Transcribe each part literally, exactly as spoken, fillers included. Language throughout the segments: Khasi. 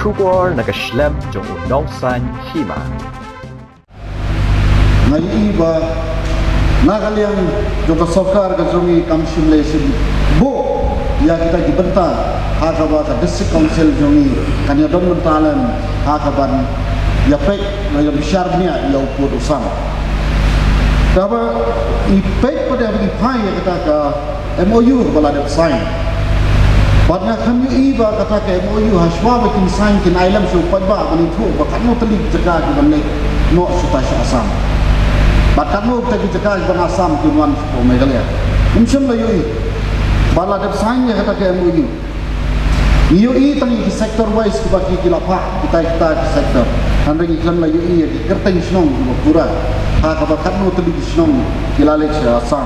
Khubor na ka shlem jong u nongsan hima. Nga ïohi ba na ka liang jong ka sorkar ka jong ngi kam shym leh shim buh ïa kita ki bynta ha kaba ka District Council jong ngi kan ïa don bynta lem ha kaban ïa peit, ïa bishar bniah ïa u pud u sam. Kaba i peit pat ïa i phai ïa kata ka M O U ba la dep sign. Bad nga khlem ïohi ba kata ka M O U ha shuwa ba kin sign kin ai lem sha u paidbah ban ithuh ba katno tylli ki jaka ki ban leit noh shuta sha Assam. Bad katno kita ki jaka ki ban Assam kin wan sha Meghalaya. Ym shym la ïohi. Ba la dep sign ïa kata ka M O U. Ngi ïohi tang ïa ki sector wise kiba ki, ki la phah kita, kita ki sector. Hynrei ngi khlem la ïohi ïa ki kyrteng shnong kiba pura ha kaba katno tylli ki shnong ki la leit sha Assam.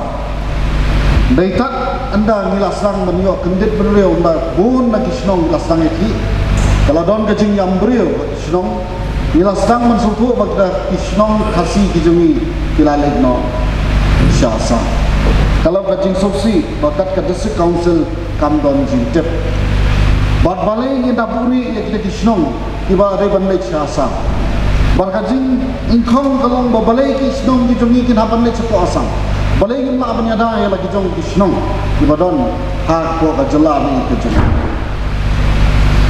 Dei tad ynda ngi la sdang ban ïoh kyndit bynriew ynda bun na ki shnong ki la sdang ïa ki. Ka la don ka jingïam briew ha ki shnong. Ngi la sdang ban sngewthuh ba kita ki shnong Khasi ki jong ngi ki la leit noh sha Assam. Ka long ka jingsngewsih ba kat ka District Council kam don jingtip. Bad balei ngin da buhrieh ïa kita ki shnong kiba dei ban leit sha Assam. Bad ka jingïngkhong ka long ba balei ki shnong ki jong ngi kin hap ban leit sha Assam. Balei ngim lah ban ïada ïa la ki jong ki shnong kiba don hapoh ka jylla ne ka jylla.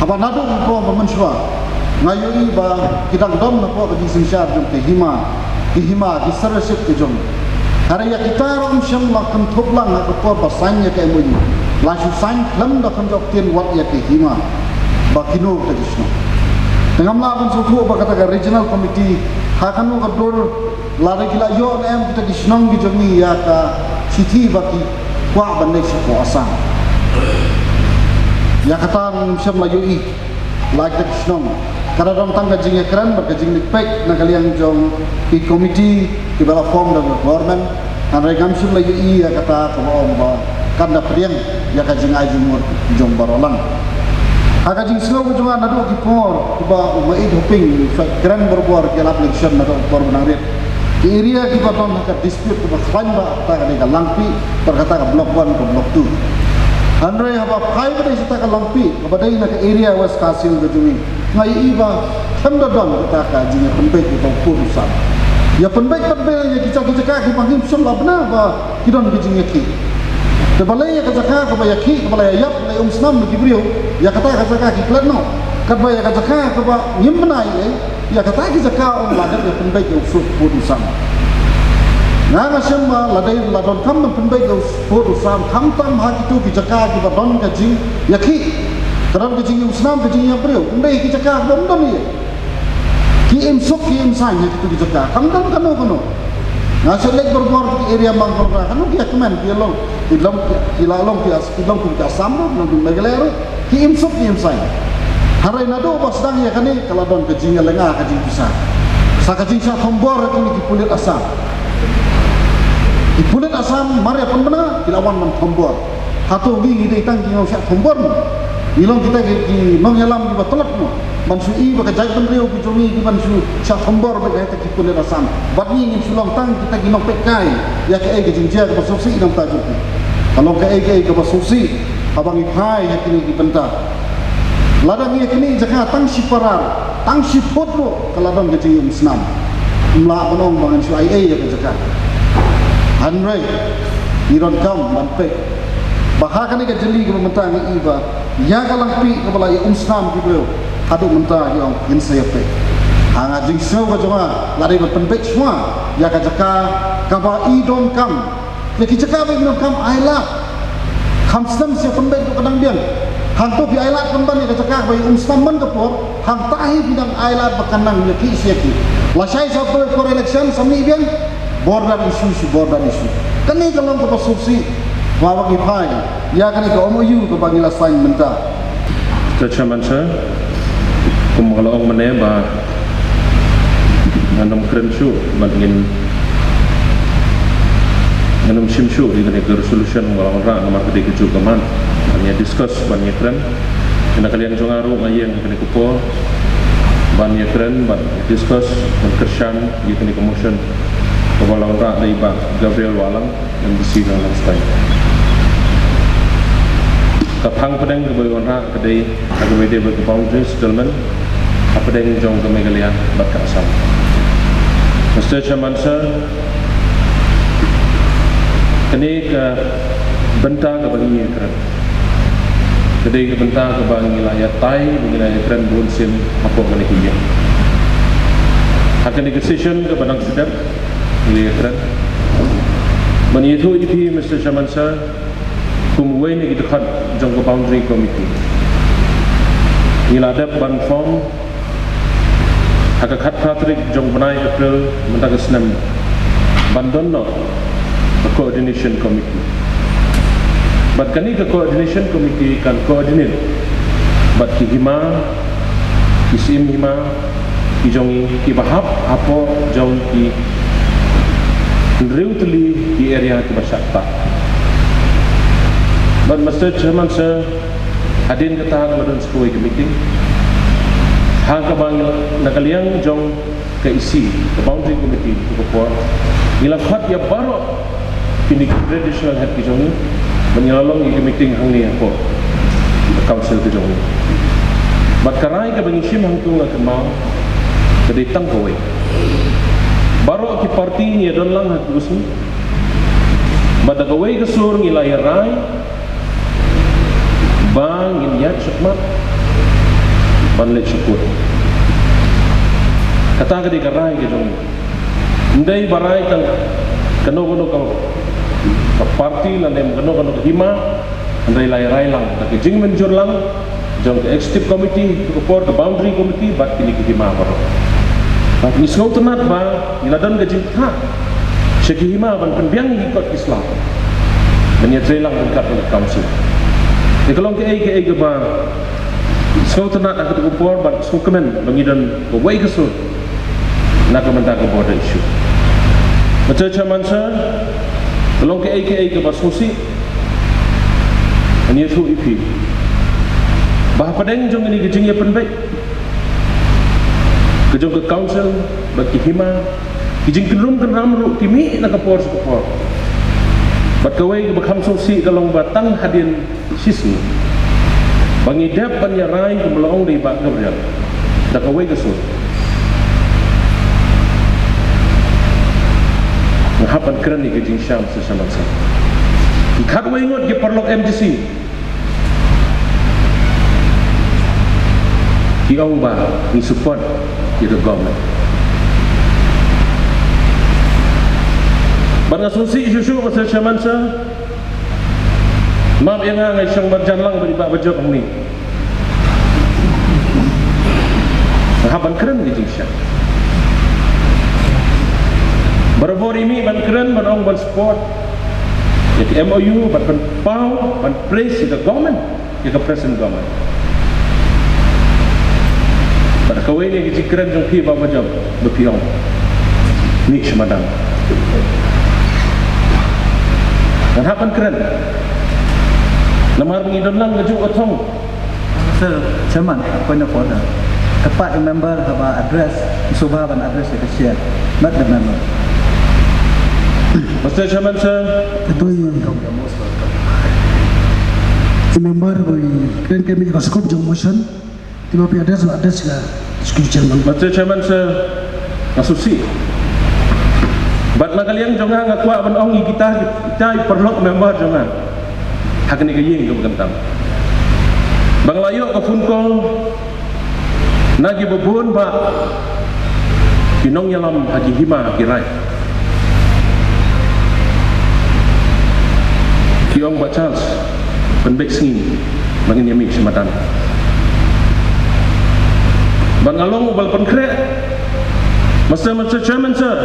Haba naduh ka por ba mynshuwa nga ïohi ba ki dang don hapoh ka jingsynshar jong ka hima, ki hima, ki surrogacy ki jong. Hynrei ïa kita ruh ym shym la kynthup lang ha ka por ba sign ïa ka M O U. La shu sign khlem da kynjoh ktien wat ïa ka hima ba kino kita ki shnong. Te ngam lah ban sngewthuh ba kata ka regional committee ha kano ka dur lada ki la ïoh ne em kita ki shnong ki jong ngi ïa ka shithi ba ki kwah ban leit sha Assam. Ïa kata ngim shym la ïohi la kita ki shnong. Ka da don tang ka jingïakren bad ka jingleit peit na ka liang jong ki committee kiba la form da ka government. Hynrei ngam shym la ïohi ïa kata kaba ong ba kan da pdiang ïa ka jingai jingmut jong baroh lang. Ha ka jingsngew ka jong nga naduh ki por kiba u Maieit Hoping u sa kren barabor ki lap election naduh ki por ba nang rit. Ki area kiba don ha ka dispute kiba khlaiñ ba kata ka dei ka Langpih bad kata ka Block One ka Block Two. Hynrei haba phai ba dei sata ka Langpih kaba dei na ka area West Khasi Hills ka jong ngi. Nga ïohi ba khlem da don kata ka jingïapynbeit ïa u pud u sam. Ïapynbeit pat ba ïa kita ki jaka kiba ngim shym la bna ba ki don ki jingïakhih. Te balei ïa ka jaka kaba ïakhih, kaba la ïaïap, la ïaumsnam da ki briew, ïa kata ka jaka ki klet noh. Katba ïa ka jaka kaba ngim bna ïa, ïa kata ki jaka ong la dep ïapynbeit ïa u pud u sam. Nga nga shem ba la dei la donkam ban pynbeit ïa u pud u sam khamtam ha kito ki jaka kiba don ka jingïakhih. Ka don ka jingïaumsnam, ka jingïaïap briew. Ym dei ki jaka kiba ym don ïa. Ki im suk ki im saiñ ha kito ki jaka. Kam don kano kano. Nga shu leit barabor ki area Mangkora, kano ki ïa kmen, ki long, ki long, ki la long ki As-, ki long ki Assam ruh, ki long ki Meghalaya ruh, ki im suk ki im saiñ. Hynrei naduh ba sdang ïa kane ka la don ka jingïalehnoh ka jingpisa. Sa ka jingshah thombor ha kine ki pulit Assam. Ki pulit Assam mar ïa pynbna ki la wan ban thombor. Hato ngi ngi dei tang ki nongshah thombor mo? Ngi long kita ki, ki nongïalam kiba tlot mo? Ban shu i ba ka jaitbynriew ki jong ngi ki ban shu shah thombor bad kita ki pulit Assam. Bad ngi ngin shu long tang kita ki nongpeitkai ïa kaei ka jingjia kaba sngewsih na bynta jong ki. Ka long kaei kaei kaba sngewsih haba ngi phai ïa kine ki bynta. Lada ngi ïa kine jaka tang shi parar, tang shi phut ruh ka la don ka jingïaumsnam. Ym lah ban ong ba ngan shu ai ei ïa ka jaka. Hynrei ngi donkam ban peit ba ha kane ka jylli kaba mynta ngi i ba ïa ka Langpih kaba la ïaumsnam ki briew haduh mynta ki ong ngin sa ïa peit. Ha nga jingsngew ka jong nga la dei ban pynbeit shuwa ïa ka jaka kaba i donkam. Ïa ki jaka ba i donkam ai lad. Kham snem sha pynbeit ruh ka dang biang. Hangto phi ai lad pynban ïa ka jaka kaba i umsnam man ka por. Hangta hi phi dang ai lad ba kan nang ïa ki sha ki. Lashai sa por election sa mih biang. Border issue shi border issue. Kane ka long kaba suk shi. Wa ba ki phai ïa kane ka M O U kaba ngi la sign mynta. Te Chairman Sir, kum ka la ong mynne ba ngan ym kren shuh bad ngin, ngan ym shim shuh ïa kane ka resolution ba la wanrah namar ka dei kajuh ka mat ban ïa discuss ban ïa kren. Te na ka liang jong nga ruh nga ïeng ha kane ka por ban ïa kren, ban discuss, ban kyrshan ïa kane ka motion kaba la wanrah da i Bah Gabriel Wahlang, M D C Nongstoiñ. Ka phang pdeng kaba wanrah ka dei ha kaba dei bad ka boundary settlement hapdeng jong ka Meghalaya bad ka Assam. Mister Chairman Sir, kane ka bynta kaba ngi ïakren ka dei ka bynta kaba ngi la ïatai, ba ngi la ïakren bun sien hapoh kane ka ïing. Ha kane ka session kaba dang sdang ngi la ïakren. Ban ïathuh ïa phi Mister Chairman Sir, kum uwei na ki dkhot jong ka Boundary Committee, ngi la dep ban form ha ka khatphra tarik jong u bnai April mynta ka snem ban don noh ka Coordination Committee. Bad kane ka Coordination Committee kan coordinate bad ki hima, ki syiem hima ki jong ngi kiba hap hapoh jong ki hynriew tylli ki area kiba shah ktah. Bad Mister Chairman Sir, hadien kata ka la don sa kawei ka meeting ha kaba ngi, na ka liang jong ka E C, ka Boundary Committee, ha ka por ngi la khot ïa baroh kine ki traditional head ki jong ngi, ba ngi la long ïa ka meeting hangne hapoh ka council ka jong ngi. Bad ka rai kaba ngi shim hangto nga kynmaw ka dei tang kawei. Baroh ki party ngi ïa don lang ha ka sngi. Bad da kawei ka sur ngi la ïa rai ba ngin ïaid shakhmat ban leit sha court. Kata ka dei ka rai ka jong ngi. Ym dei ba rai tang kano kano ka, ka party lane kano kano ka hima, hynrei la ïa rai lang da ka jingmynjur lang jong ka executive committee, ka por ka boundary committee bad kine ki hima baroh. Bad ngi sngewtynnat ba ngi la don ka jingthrang sha ki hima ban pynbiang ïa ki kot ki sla ban ïatrei lang ryngkat bad ka council. Te ka long kaei kaei kaba sngewtynnat ha kata ka por bad sngewkmen ba ngi don kawei ka sur na ka bynta ka border issue. Mister Chairman Sir, ka long kaei kaei kaba sngewsih, ngi ïathuh ïa phi ba hapdeng jong kane ka jingïapynbeit ka jong ka council bad ki hima, ki jingkynrum kynram ruh ki mih na ka por sha ka por. Bad kawei kaba kham sngewsih ka long ba tang hadien shisngi ba ngi dep ban ïa rai kumba la ong da i Bah Gabriel da kawei ka sur, nga hap ban kren ïa ka jingsham sa shaman sa. Ki khatwei ngut ki paralok M J C ki ong ba ngi support ïa ka government. Bad nga sngewsih shuh shuh, Mister Chairman Sir, map ïa nga, nga shong marjan lang bad i Bah Bajop hangne. Nga hap ban kren ïa ka jingsham. Barabor i mih ban kren, ban ong ban support ïa ka M O U, bad ban paw, ban praise ïa ka government, ïa ka present government. Bad kawei na ki jingkren jong phi Bah Bajop, ba phi ong mih sha madan. Ngan hap ban kren namar ba ngi don lang kajuh ka thong. Sir Chairman, point of order. Ka pat i member haba address, sngewbha ban address ïa ka chair, not the member. Mister Chairman, sir. Katoi i member ba i kren ka mih ka scope jong motion. Te ba phi address, address ka scope, Chairman. Mister Chairman, sir, nga sngewsih. Bad na ka liang jong nga, nga kwah ban ong ïa kita, kita i paralok member jong nga ha kane ka ïing kaba kyntam ba nga la ïoh ka phone call na kiba bun ba ki nongïalam ha ki hima ha ki raid. Ki ong, Bah Charles, pynbeit sngi ba ngin ïa mih sha madan. Bad nga long uba la pynkhreh. Mister, Mister Chairman, sir,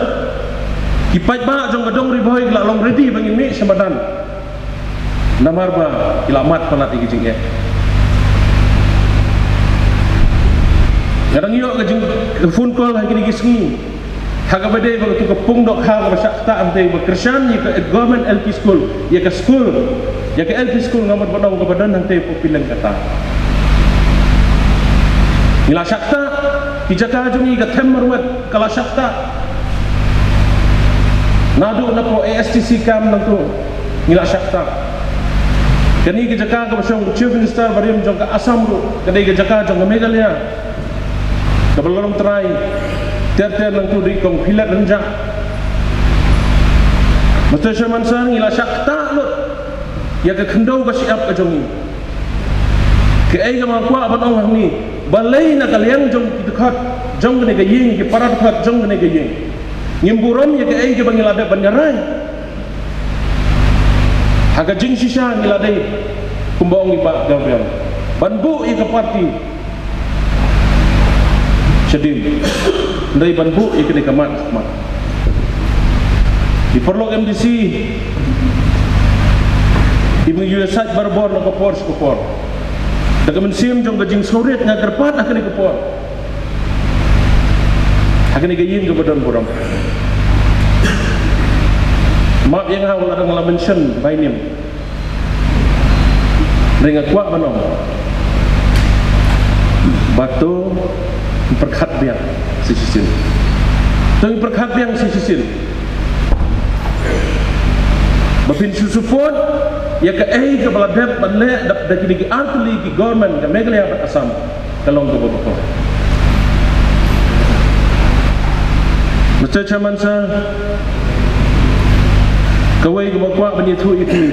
ki paidbah jong ka dong Ri Bhoi ki la long ready ba ngin mih sha madan. Namar ba ki la mad palat ïa ki jingeh. Nga dang ïoh ka jing, ka phone call ha kine ki sngi ha kaba dei ba katu ka pung dohkha kaba shah ktah hangtei ba kyrshan ïa ka government L P school, ïa ka school, ïa ka L P school, nga mut ban ong kaba don hangtei hapoh Pileng kata. Ngi la shah ktah, ki jaka jong ngi ka them marwet ka la shah ktah. Naduh napoh A S T C camp nangtu ngi la shah ktah. Kane ka jaka kaba shong Chief Minister barim jong ka Assam ruh ka dei ka jaka jong ka Meghalaya kaba la long trai ter ter nangtu da i Kong Philip Rynjah. Mister Chairman Sir, ngi la shah ktah lut ïa ka khyndew ka shyiap ka jong ngi. Kaei kaba nga kwah ban ong hangne, balei na ka liang jong ki dkhot jong kane ka ïing, ki para dkhot jong kane ka ïing, ngim burom ïa kaei kaba ngi la dep ban ïarai. Ha ka jingshisha ngi la dei, kumba ong i Bah Gabriel, ban buh ïa ka party shadien, hynrei ban buh ïa kane ka mat khmat. I paralok M D C, i bym ïoh sait barabor na ka por sha ka por. Da ka mynsiem jong ka jingsngewrit nga kyrpad ha kane ka por, ha kane ka ïing kaba don burom. Map ïa nga wat la dang la mention by name, hynrei nga kwah ban ong ba to ngin pyrkhat biang sa shisien. To ngin pyrkhat biang sa shisien ba phin shu support ïa kaei kaba la dep ban leh da, da kine ki artylli ki government ka Meghalaya bad Assam, ka long kaba bakla. Mister Chairman Sir, kawei kaba kwah ban ïathuh ïa phi,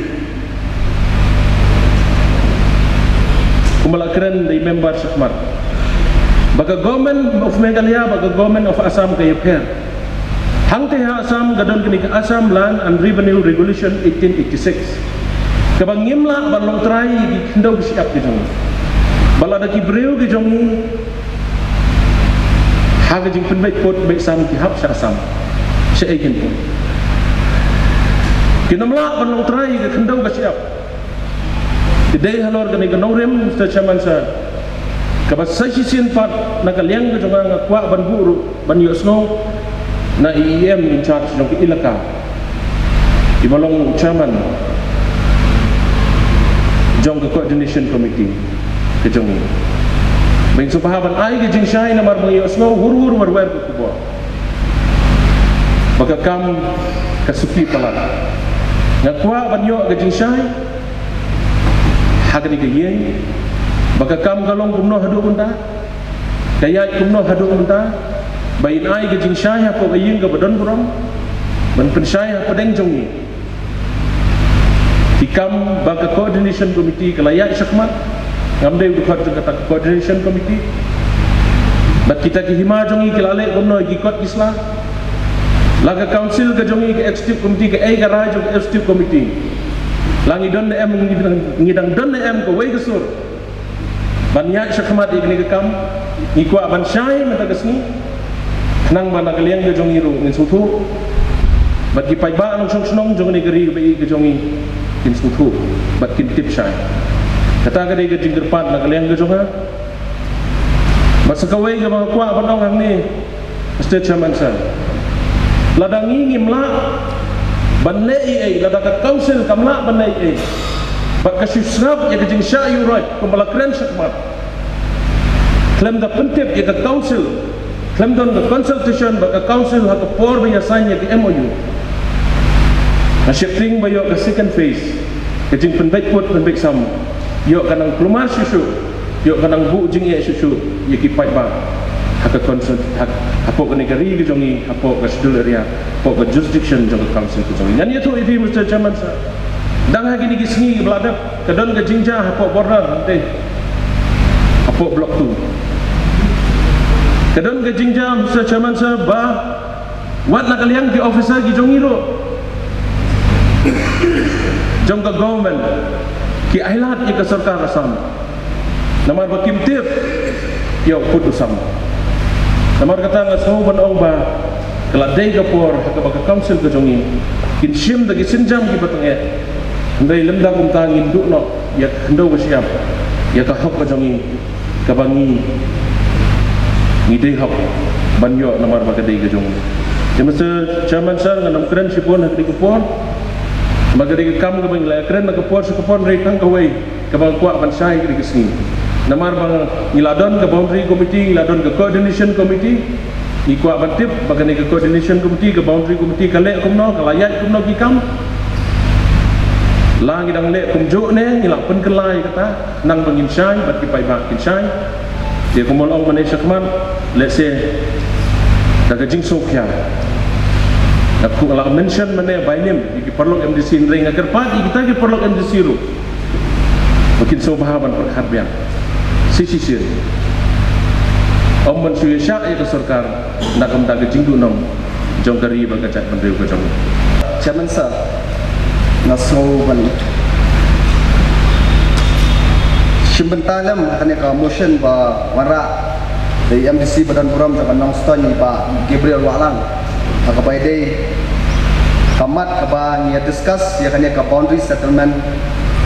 kumba la kren da i member shakhmat, ba ka Government of Meghalaya bad ka Government of Assam ka ïapher. Hangtei ha Assam ka don kane ka Assam Land and Revenue Regulation eighteen eighty-six, kaba ngim lah ban long trai ïa ki khyndew ki shyiap ki jong ngi. Ba lada ki briew ki jong ngi ha ka jingpynbeit pud beit sam ki hap sha Assam, shaei kin pud? Kin ym lah ban long trai ïa ka khyndew ka shyiap. Ka dei halor kane ka nongrim, Mister Chairman Sir, kaba sa shisien pat na ka liang ka jong nga nga kwah ban buh ruh ban ïohsngew na i E M in charge jong ka elaka, iba long chairman jong ka coordination committee ka jong ngi. Ba in sngewbha ban ai ka jingshai namar ba ngi ïohsngew hur hur wer wer ka khubor ba ka kam ka suki palat. Nga kwah ban ïoh ka jingshai ha kane ka ïing ba ka kam ka long kumno haduh mynta, ka ïaid kumno haduh mynta, ba in ai ka jingshai hapoh ka ïing kaba don burom ban pynshai hapdeng jong ngi. Ki kam ba ka coordination committee ka la ïaid shakhmat, ngam dei u dkhot jong kata ka coordination committee. Bad kita ki hima jong ngi ki la leh kumno ïa ki kot ki sla. La ka council ka jong ngi, ka executive committee, kaei ka rai jong ka executive committee, la ngi don ne em, ngi dang, ngi dang don ne em kawei ka sur ban ïaid shakhmat ïa kane ka kam? Ngi kwah ban shai mynta ka sngi, khnang ba na ka liang ka jong ngi ruh ngin sngewthuh, bad ki paidbah nongshong shnong jong kane ka ri kaba ïeit ka jong ngi kin sngewthuh bad kin tip shai. Kata ka dei ka jingkyrpad na ka liang ka jong nga. Bad sa kawei kaba nga kwah ban ong hangne, Mister Chairman Sir, lada ngi ngim lah ban leh ei ei, lada ka council kam lah ban leh ei ei, bad ka shu sngap ïa ka jingshah ïuhroit kumba la kren shakhmat, khlem da pyntip ïa ka council, khlem don ka consultation bad ka council ha ka por ba ïa sign ïa ka M O U, nga sheptieng ba ïoh ka second phase, ka jingpynbeit pud pynbeit sam, ïoh ka nang kulmar shuh shuh, ïoh ka nang buh jingeh shuh shuh ïa ki paidbah ha ka council, ha, hapoh kane ka ri ka jong ngi, hapoh ka schedule area, hapoh ka jurisdiction jong ka council ka jong ngi. Ngan ïathuh ïa phi, Mister Chairman Sir, dang ha kine ki sngi kiba la dep, ka don ka jingjia hapoh border hangtei, hapoh Block Two. Ka don ka jingjia, Mister Chairman Sir, ba wat na ka liang ki officer ki jong ngi ruh jong ka government ki ailad ïa ka sorkar Assam namar ba kim tip ïa u pud u sam. Namar kata nga sngew ban ong ba ka la dei ka por ha kaba ka council ka jong ngi kin shim da ki sienjam kiba tyngeh. Hynrei lymda kumta ngin duh noh ïa ka khyndew ka shyiap, ïa ka hok ka jong ngi, kaba ngi, ngi dei hok ban ïoh namar ba ka dei ka jong ngi. Te Mister Chairman Sir, ngan ym kren shibun ha kane ka por, ba ka dei ka kam kaba ngi la kren na ka por sha ka por, hynrei tang kawei kaba nga kwah ban shai ha kane ka sngi. Namar ba ngi la don ka boundary committee, ngi la don ka coordination committee, ngi kwah ban tip ba kane ka coordination committee, ka boundary committee ka leh kumno, ka la ïaid kumno ki kam. La ngi dang leh kumjuh ne, ngi la pynkylla ïa kata, nang ba ngin shai, bad ki paidbah kin shai. Te kumba la ong mynne shakhmat, lehse da ka jingsngewkhia, da ka, la mention mynne by name ïa ki paralok M D C, hynrei nga kyrpad ïa kita ki paralok M D C ruh ba kin sngewbha ban pyrkhat biang shisien, ym ban shu ïashah ïa ka sorkar na ka bynta ka jingduhnong jong ka ri bad ka jaitbynriew ka jong. Chairman Sir, nga sngew ban shim bynta lem ha kane ka motion ba wanrah da i M D C ba don burom jong ka Nongstoiñ, i Bah Gabriel Wahlang, ha kaba ïadei ka mat kaba ngi ïa discuss ïa kane ka boundary settlement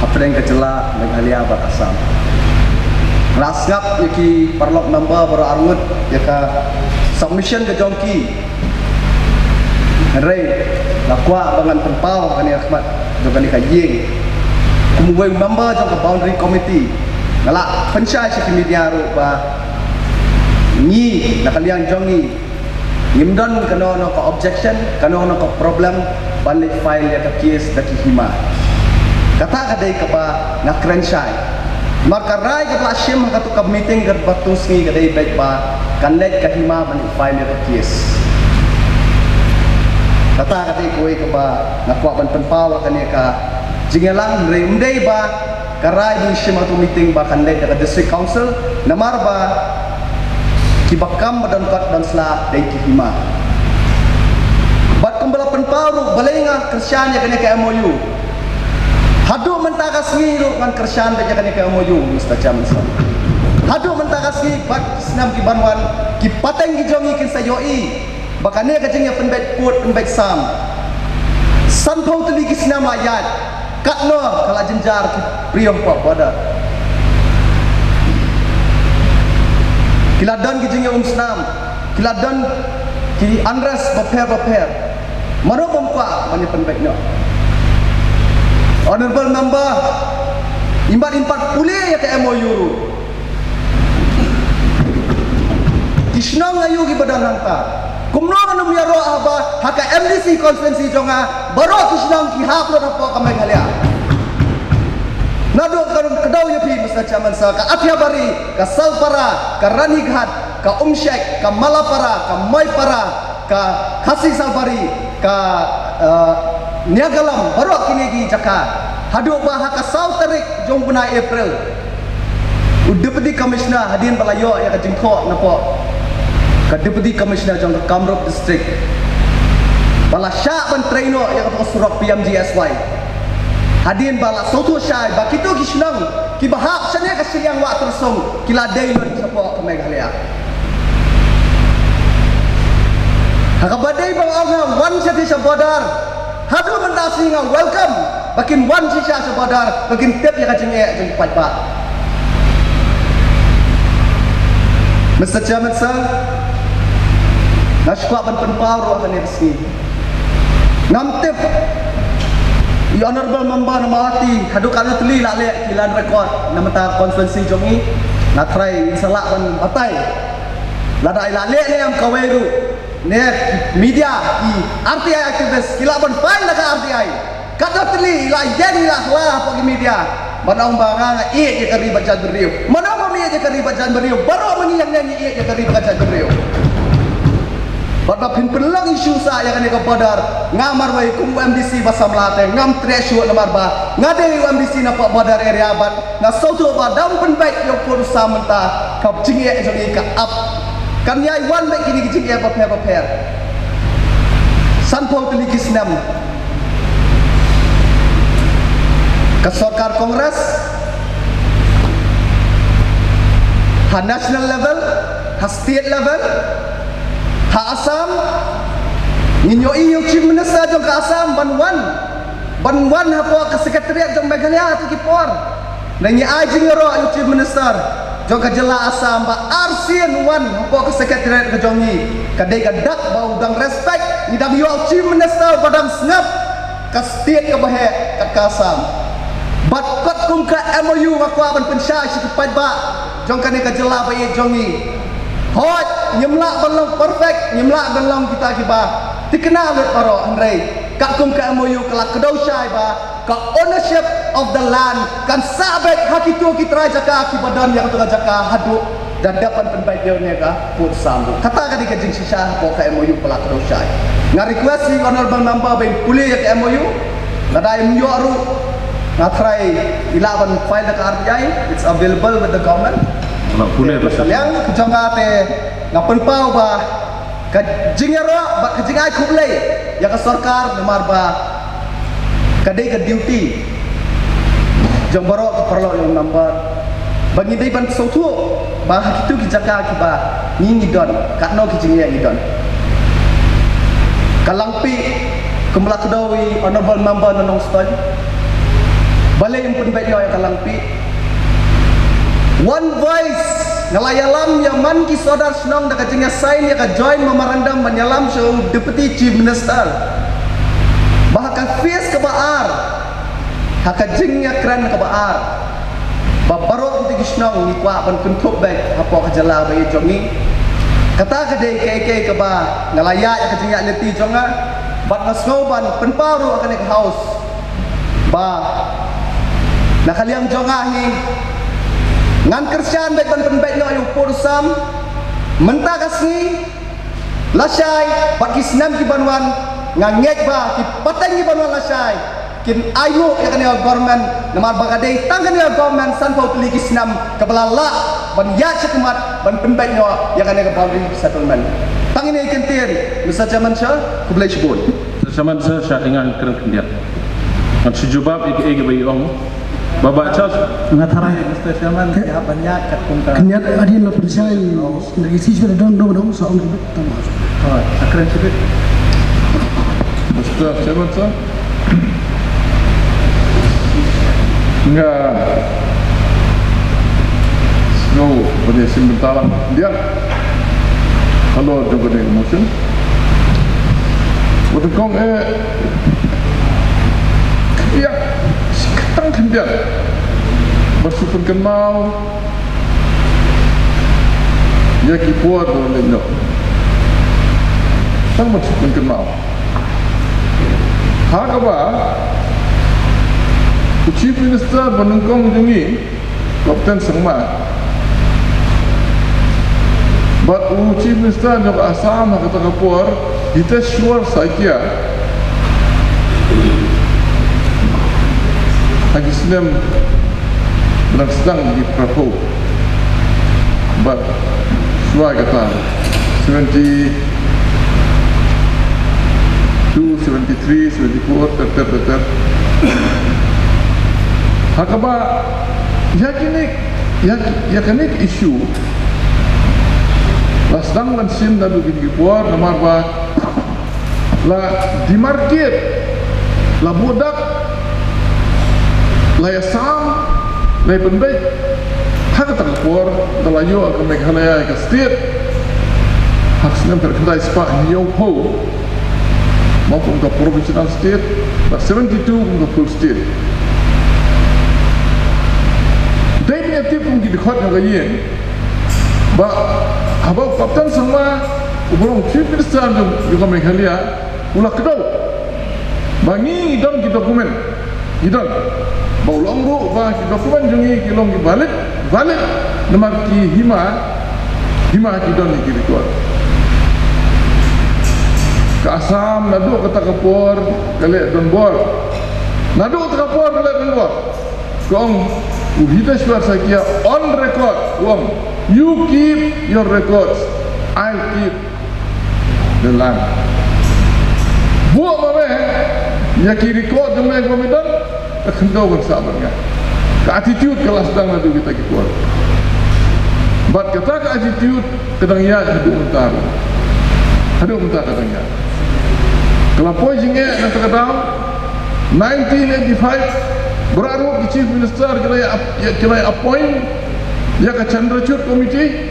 hapdeng ka jylla Meghalaya bad Assam. Nga sngap ïa ki paralok member baroh arngut ïa ka submission ka jong ki. Hynrei nga kwah ba ngan pynpaw ha kane ka khmat jong kane ka ïing, kum uwei u member jong ka boundary committee, nga la pynshai sha ki media ruh ba ngi na ka liang jong ngi ngim don kano kano ka objection, kano kano ka problem ban leit file ïa ka case da ki hima. Kata ka dei kaba nga kren shai. Namar ka rai kaba la shim ha kato ka meeting kaba tu sngi ka dei beit ba kan leit ka hima ban file ïa ka case. Kata ka dei kawei kaba nga kwah ban pynpaw ha kane ka jingïalang, hynrei ym dei ba ka rai ba ngi shim ha kato meeting ba kan leit da ka District Council, namar ba kiba kam ba donkot don sla dei ki hima. Bad kumba la pynpaw ruh, balei nga kyrshan ïa kane ka M O U. Haduh mynta ka sngi ruh ngan kyrshan beit ïa kane ka M O U, Mister Chairman Sir. Haduh mynta ka sngi, bad ki snem ki ban wan, ki pateng ki jong ngi kin sa ïohi ba kane ka jingïapynbeit pud pynbeit sam, sanphew tylli ki snem la ïaid, katno ka la jynjar ki briew hapoh border. Ki la don ki jingïaumsnam, ki la don ki unrest bapher bapher. Mano bym kwah ban ïapynbeit noh? Honorable Member, im pat, im pat pule ïa ka M O U ruh. Ki shnong aïu kiba don hangta? Kumno ngan ym ïaroh haba ha ka M D C constituency jong nga baroh ki shnong ki hap lut hapoh ka Meghalaya? Naduh ka Kdaw ïa phi, Mister Chairman Sir, ka Athiabari, ka Salpara, ka Ranighat, ka Umshek, ka Malapara, ka Moipara, ka Khasi Salbari, ka, eh, Niagalam, baroh kine ki jaka. Haduh ba ha ka saw tarik jong u bnai April, u Deputy Commissioner, hadien ba la ïoh ïa ka jingthoh napoh ka Deputy Commissioner jong ka Kamrup District, ba la shah ban trei noh ïa ka surok P M G S Y. Hadien ba la sngewthuh shai ba kito ki shnong kiba hap shane ka shiliang Wah Tyrsong ki la dei lut shapoh ka Meghalaya. Ha kaba dei ba ong ha wan shatei sha border, haduh mynta shi nga welcome ba kin wan shisha sha border, ba kin tip ïa ka jingeh jong ki paidbah. Mister Chairman Sir, nga shu kwah ban pynpaw ruh ha kane ka sngi. Ngam tip i Honorable Member na Mawhati haduh katno tylli la leh ki land record na bynta constituency jong ngi. Nga try, in sa lah ban batai lada i la leh ne em kawei ruh. Ne media, ki R T I activist ki lah ban file da ka R T I. Katno tylli i la ïeng, i la hla hapoh ki media ban ong ba nga, nga ïeit ïa ka ri bad jaitbynriew. Mano bym ïeit ïa ka ri bad jaitbynriew? Baroh ma ngi ïeng ne ngi ïeit ïa ka ri bad jaitbynriew. Bad ba phin pynlong issue sah ïa kane ka border, nga marwei kum u M D C ba samla te ngam treh shuh, namar ba nga dei u M D C napoh border area bad nga sngewthuh ba dang pynbeit ïa u pud u sam mynta, ka jingeh jong ngi ka ap. Kan ïai wan beit kine ki jingeh bapher bapher. Sanphew tylli ki snem ka sorkar Congress, ha national level, ha state level, ha Assam, ngin ïohi ïa u Chief Minister jong ka Assam ban wan, ban wan hapoh ka Secretariat jong Meghalaya ha kito ki por. Ngi ai jingïaroh ïa u Chief Minister jong ka jylla Assam ba arsien wan hapoh ka Secretariat ka jong ngi. Ka dei ka dak ba u dang respect, ngi dang ïoh u Chief Minister ba dang sngap ka state kaba heh kat ka Assam. Bad katkum ka M O U nga kwah ban pynshai sha ki paidbah jong kane ka jylla ba ïeit jong ngi. Hooid, ngim lah ban long perfect, ngim lah ban long kita kiba thikna lut baroh, hynrei katkum ka M O U ka la kdew shai ba Ka ownership of the land kan sah beit ha kito ki trai jaka kiba don ïa kato ka jaka haduh da dep ban pynbeit ïa une ka pud sam. Kata ka dei ka jingshisha hapoh ka M O U ba la kdew shai. Nga request ïa i honorable member ba in pule ïa ka M O U. Lada im ïoh ruh, nga tharai i lah ban file da ka R T I. It's available with the government. Nga pule. Te ba sa liang jong nga te nga pynpaw ba ka jingïaroh bad ka jingai khublei ïa ka sorkar namar ba ka dei ka duty jong baroh ki paralok ïa u member ba ngi dei ban sngewthuh ba ha kito ki jaka kiba ngi ngi don katno ki jingeh ngi don. Ka Langpih kumba la kdew i honorable member na Nongstoiñ. Balei ym pynbeit ïa ka Langpih? One voice. Nga la ïalam ïa man ki sordar shnong da ka jingïasign ïa ka joint memorandum ban ïalam sha u Deputy Chief Minister ba ha ka phase kaba ar, ha ka jingïakren kaba ar, ba baroh kito ki shnong ngi kwah ban kynthup beit hapoh ka jylla ba ïeit jong ngi. Kata ka dei kaei kaei kaba nga la ïaid ha ka jingïaid lynti jong nga bad nga sngew ban pynpaw ruh ha kane ka house. Ba na ka liang jong nga hi ngan kyrshan beit ban pynbeit noh ïa u pud u sam mynta ka sngi lashai bad ki snem ki ban wan. Nga ngeit ba ki pateng ki ban wan lashai kin ainguh ïa kane ka government namar ba ka dei tang kane ka government sanphew tylli ki snem kaba la lah ban ïaid shakhmat ban pynbeit noh ïa kane ka boundary settlement. Tang ine i kyntien, Mister Chairman Sir, khublei shibun. Sir Chairman Sir, sha ïa nga kren khyndiat. Ngan shu jubab ïa kaei kaba i ong. Ba ba Charles. Nga tharai Mister Chairman, ïa ban ïa kat kum ka. Khyndiat hadien la pynshai. Ngi shu don don don sa ong. Mister Chairman Sir. Nga sngew ban ïa shim bynta lang khyndiat halor jong kane ka motion. Wat nyngkong eh khyndiat, shi kyrteng khyndiat ban shu pynkynmaw ïa ki por ba la leit noh. Tang ban shu pynkynmaw. Ha kaba u Chief Minister ba nyngkong jong ngi, Captain Sangma, bad u Chief Minister jong ka Assam ha kata ka por, Hiteshwar Saikia, ha ki snem ba dang sdang ki pyrthei. Bad shuwa kata, seventy two, seventy three, seventy four, ter ter ter ter. Ha kaba ïa kine, ïa, ïa kane ka issue la sdang ban shim naduh kine ki por namar ba la demarcate, la buh dak, la ïasam, la ïapynbeit ha kata ka por da la ïoh ka Meghalaya ka state ha ka snem khatkhyndai spah hynñiewphew, mo, kum ka provisional state, bad seventy two kum ka full state. Dei ban ïatip kum ki dkhot jong ka ïing ba haba u Captain Sangma uba long Chief Minister jong, jong ka Meghalaya u la kdew ba ngi ngi don ki document, ngi don. Ba u la ong ruh ba ki document jong ngi ki long ki valid, valid namar ki hima, hima ki don ki record. Ka Assam naduh kata ka por ka leh donbor. Naduh kata ka por ka leh donbor. Ka ong u Hiteshwar Saikia on record, u ong, "You keep your records, I'll keep the land." Buh ma me ïa ki record jong me ba me don, ka khyndew kan sah bad nga. Ka attitude ka la sdang naduh kita ki por. Bad kata ka attitude ka dang ïaid haduh mynta ruh. Haduh mynta ka dang ïaid. Ka la poi jingeh na kata ka daw, nineteen eighty-five, baroh arngut ki Chief Minister ki la ap-, ki la appoint ïa ka Chandrachud Committee.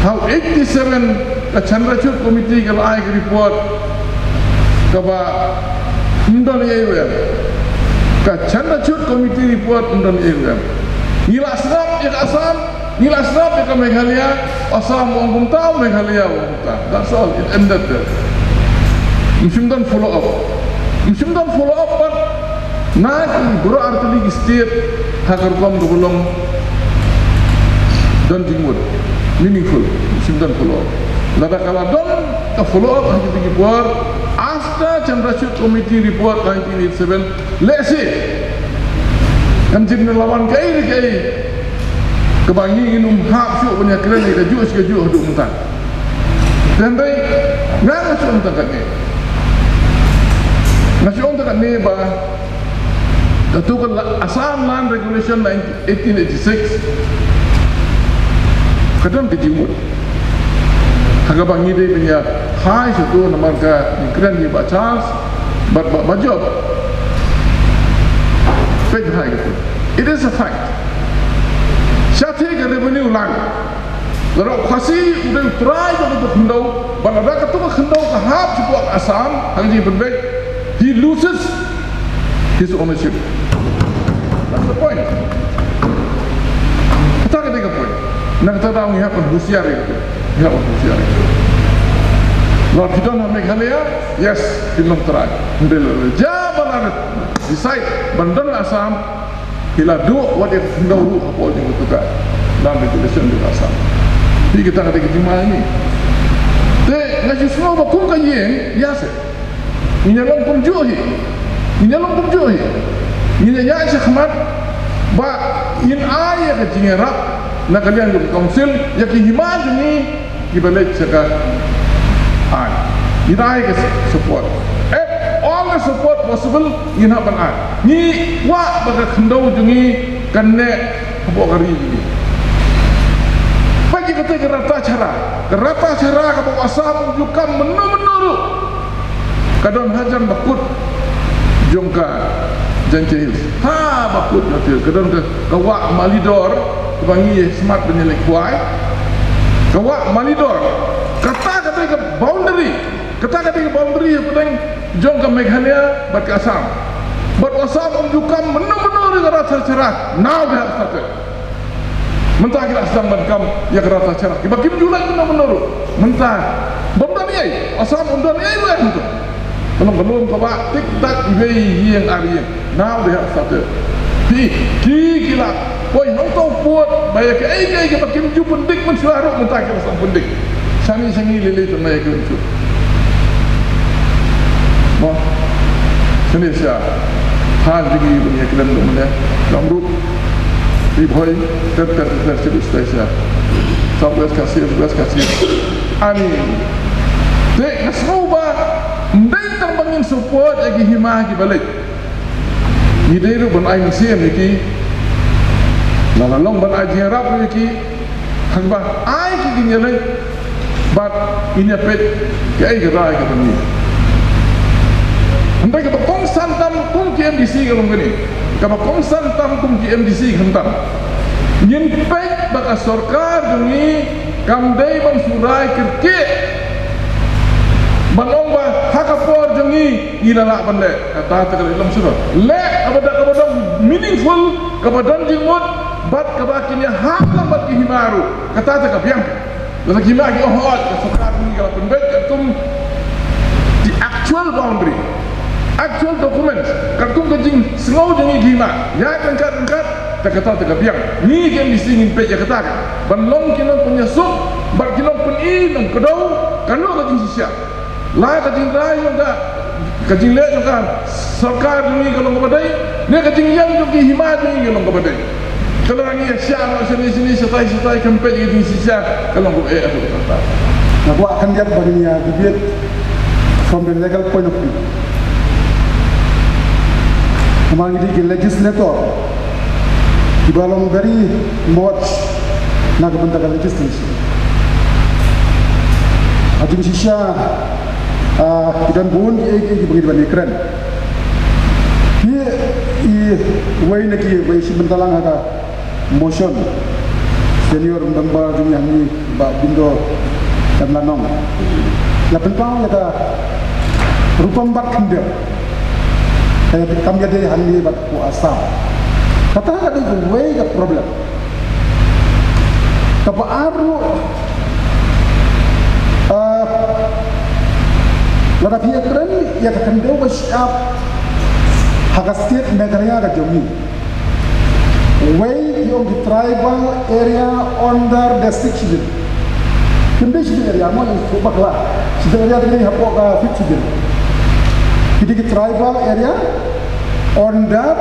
Ha u eighty-seven ka Chandrachud Committee ka la ai ka report kaba ym don ei ei ruh em. Ka Chandrachud Committee report ym don ei ei ruh em. Ngi la sngap ïa ka Assam, ngi la sngap ïa ka Meghalaya, Assam u ong kumta, Meghalaya u ong kumta. That's all, it ended there. Ym shym don follow up. Ym shym don follow up pat Na ki baroh artylli ki state ha ka rukom kaba long don jingmut, meaningful, shim don follow up. Lada ka la don ka follow up ha kito ki por, after Chandrachud Committee report nineteen eighty-seven, lehse kan jin la wan kaei kaei kaba ngi ngin ym hap shuh ban ïakren ïa kajuh shi kajuh haduh mynta. Hynrei nga nga shu ong tang katne, nga shu ong tang katne ba kato ka la-, Assam Land Regulation eighteen eighty-six ka don ka jingmut ha kaba ngi dei ban ïahai sha to namar ka ngi kren ïa Bah Charles bad Bah, Bah Job. Peit hai kato. It is a fact. Shathie ka revenue line, lada u Khasi u dei u trai jong kato ka khyndew, bad lada kato ka khyndew ka hap shapoh Assam ha ka jingpynbeit, he loses his ownership. That's the point. Kata ka dei ka point. Na kata ka daw ngi hap ban husiar ïa kato. Ngi hap ban husiar ïa kato. Lada phi don ha Meghalaya, yes, phi long trai. Hynrei lada jia ba la decide ban don ha Assam, phi la duh wat ïa ka khyndew ruh hapoh jong kato ka land regulation jong ka Assam. Phi, kata ka dei ka jingma ïa ngi. Te nga shu sngew ba kum ka ïing, ïa se ngin ïa long kumjuh hi. Ngin ïa long kumjuh hi. Ngin ïa ïaid shakhmat ba ngin ai ïa ka jingïarap na ka liang jong ka council ïa ki hima jong ngi kiba leit sha ka aiñ. Ngin ai ka support. Eh, all the support possible ngin hap ban ai. Ngi kwah ba ka khyndew jong ngi kan neh hapoh ka ri jong ngi. Peit ïa kata ka Ratacherra. Ka Ratacherra kaba u Assam um ju kam mynno mynno ruh. Ka don hajan bakut jong ka Jaintia Hills. Ha bakut jong ka, ka don ka, ka wah Malidor, kaba ngi smat ban ïaleh khwai. Ka wah Malidor. Kata ka dei ka boundary. Kata ka dei ka boundary hapdeng jong ka Meghalaya bad ka Assam. Bad u Assam um ju kam mynno mynno ruh ïa ka Ratacherra. Now they have started. Mynta ki la sdang ban kam ïa ka Ratacherra. Kiba kim ju leit mynno mynno ruh. Mynta bym don ei ei. Assam um don ei ei ruh mynta. Ka long ka lum ka wah tik tak, iwei ïing ar ïing. Now they have started. Phi, ki, ki la poi hangto pud ba ïa kaei kaei kaba kim ju pyndik mynshuwa ruh mynta ki la sdang pyndik. Shane sha ngi lei lei tang na ïa ki lynti. Mo. Shane sha. Ha jong ngi ban ïa kren ruh mynne. Kamrup. Ri Bhoi. Ter ter ter ter ter sha. South West Khasi, West Khasi. Ani. Te nga sngew ba ym dei tang ba ngin support ïa ki hima kiba leit. Ngi dei ruh ban ai mynsiem ïa ki. Lada long ban ai jingïarap ruh ïa ki. Hangba ai ki kin ïaleit bad ngin ïa peit kaei ka rai kaba ngi. Hynrei kaba kongsan tam kum ki M D C ka long kane. Kaba kongsan tam kum ki M D C khamtam. Ngin peit ba ka sorkar jong ngi kam dei ban shu rai kyrkieh ban ong ba ha ka por jong ngi ngi la lah ban leh. Kata te ka dei long shuh. Leh kaba da, kaba dang meaningful, kaba don jingmut bad kaba kin ïahap lang bad ki hima ruh. Kata te ka biang. Lada ki hima ki ong hooid ka sorkar ngi ka la pynbeit katkum the actual boundary, actual documents, katkum ka jingsngew jong ngi ki hima. Ïa ryngkat ryngkat te kata te ka biang. Ngi ki M D C ngin peit ïa kata ka ban long ki nongpynïasuk bad ki nongpyni nongkdew. Kano ka jingshisha? La ka jingrai jong ka, ka jingleh jong ka sorkar jong ngi ka long kaba dei, ne ka jingïeng jong ki hima jong ngi ka long kaba dei. Ka la ngi ïa shah noh shane shane, shatai shatai, kam peit ka jingshisha ka long kaba eh. Nga kwah khyndiat ba ngin ïa debate from the legal point of view. Namar ngi dei ki legislator kiba long very much na ka bynta ka legislation. Ha jingshisha, ah, ki don bun kiei kiei kiba ngi dei ban ïakren. Ki, iwei na kiwei shi bynta lang ha ka motion senior member jong ngi, Bah Bindo Dkhar Lanong, la pynpaw ïa ka rukom bat khyndiat. Ka kam ïadei hangne bad u Assam. Kata ka dei kawei ka problem. Kaba ar ruh, ah, lada phi ïakren ïa ka khyndew ba shyiap Ha ka state Meghalaya ka jong ngi, wei ki ong ki tribal area under district schedule. Kim dei schedule area mo, ïa ki bakla. Schedule area te ki dei hapoh ka fifth schedule. Ki dei ki tribal area under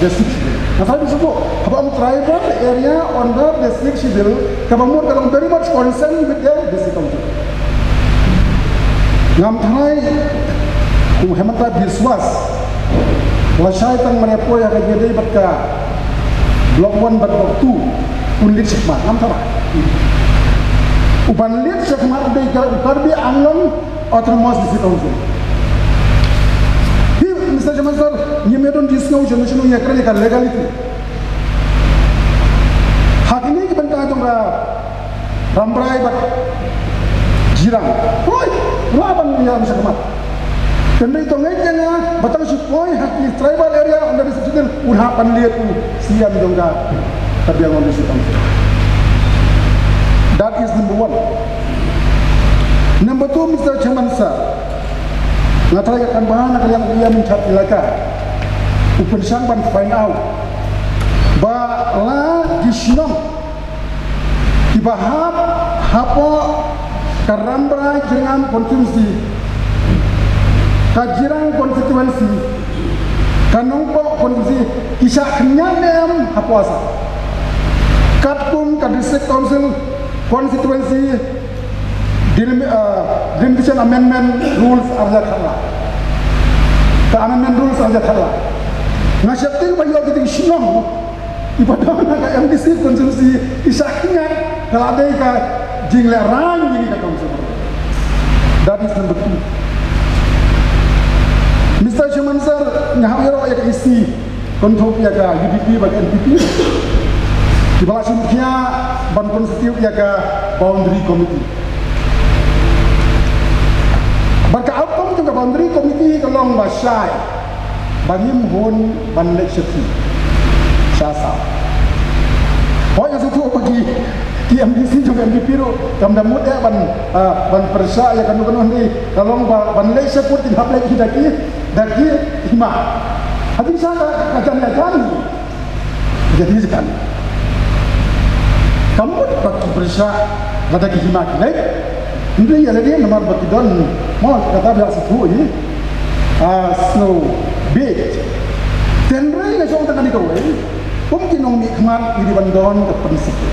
district schedule. Nga sa ïathuh shuh, haba ong tribal area under district schedule, kaba mut ka long very much concerned with their district council. Ngam tharai u Himanta Biswas lashai tang mar ïa poi ha ka jingïadei bad ka Block One bad Block Two, un leit shakhmat, ngam tharai. U ban leit shakhmat u dei ka, u Karbi Anglong Autonomous District Council. Hi, Mister Chairman Sir, ngim ïa don jingïasngew shano shano ïa kren ïa ka legality. Ha kine ki bynta jong ka Rambrai bad Jirang, hooid, lah ban ïa ym shakhmat. Hynrei to ngeit ïa nga ba tang shu poi ha ki tribal area under district schedule, un hap ban leit u C M jong ka Karbi Anglong District Council. That is number one. Number two, Mister Chairman Sir, nga tharai ka kan bha na ka liang u E M in charge Elaka u pynshang ban find out ba la ki shnong kiba hap hapoh ka Rambrai Jyrngam constituency, ka Jirang constituency, ka Nongpoh constituency, ki shah khynñiat ne em hapoh Assam. Katkum ka District Council Constituency Delim-, uh, Delimitation Amendment Rules ar hajar khatlaw. Ka Amendment Rules ar hajar khatlaw. Nga sheptieng ba ïoh kita ki shnong kiba don ha ka M D C constituency ki shah khynñiat, ka la dei ka jinglehrain ïa kane ka council. That is number two. Mister Chairman Sir, nga hap ïaroh ïa ka E C, kynthup ïa ka U D P bad N P P, kiba la shim khia ban constitute ïa ka boundary committee. Bad ka outcome jong ka boundary committee ka long ba shai, ba ngim hun ban leit sha phi, sha Assam. Hooid, nga sngewthuh ba ki, ki M D C jong ka N P P ruh kam da mut eh ban, ah, ban pyrshah ïa kano kano, hynrei ka long ba ban leit sha pud kin hap leit hi da ki, da ki hima. Ha jingshisha ka, ka jan ïa jan hi. Jan hi jan. Kam mut ba ki pyrshah lada ki hima ki leit. Hynrei ïa lade namar ba ki don, mo, kata ba sngewthuh hi. Ah, snow beige. Te hynrei nga shong tang kane kawei, kum ki nongmihkhmat ngi dei ban don ka principle.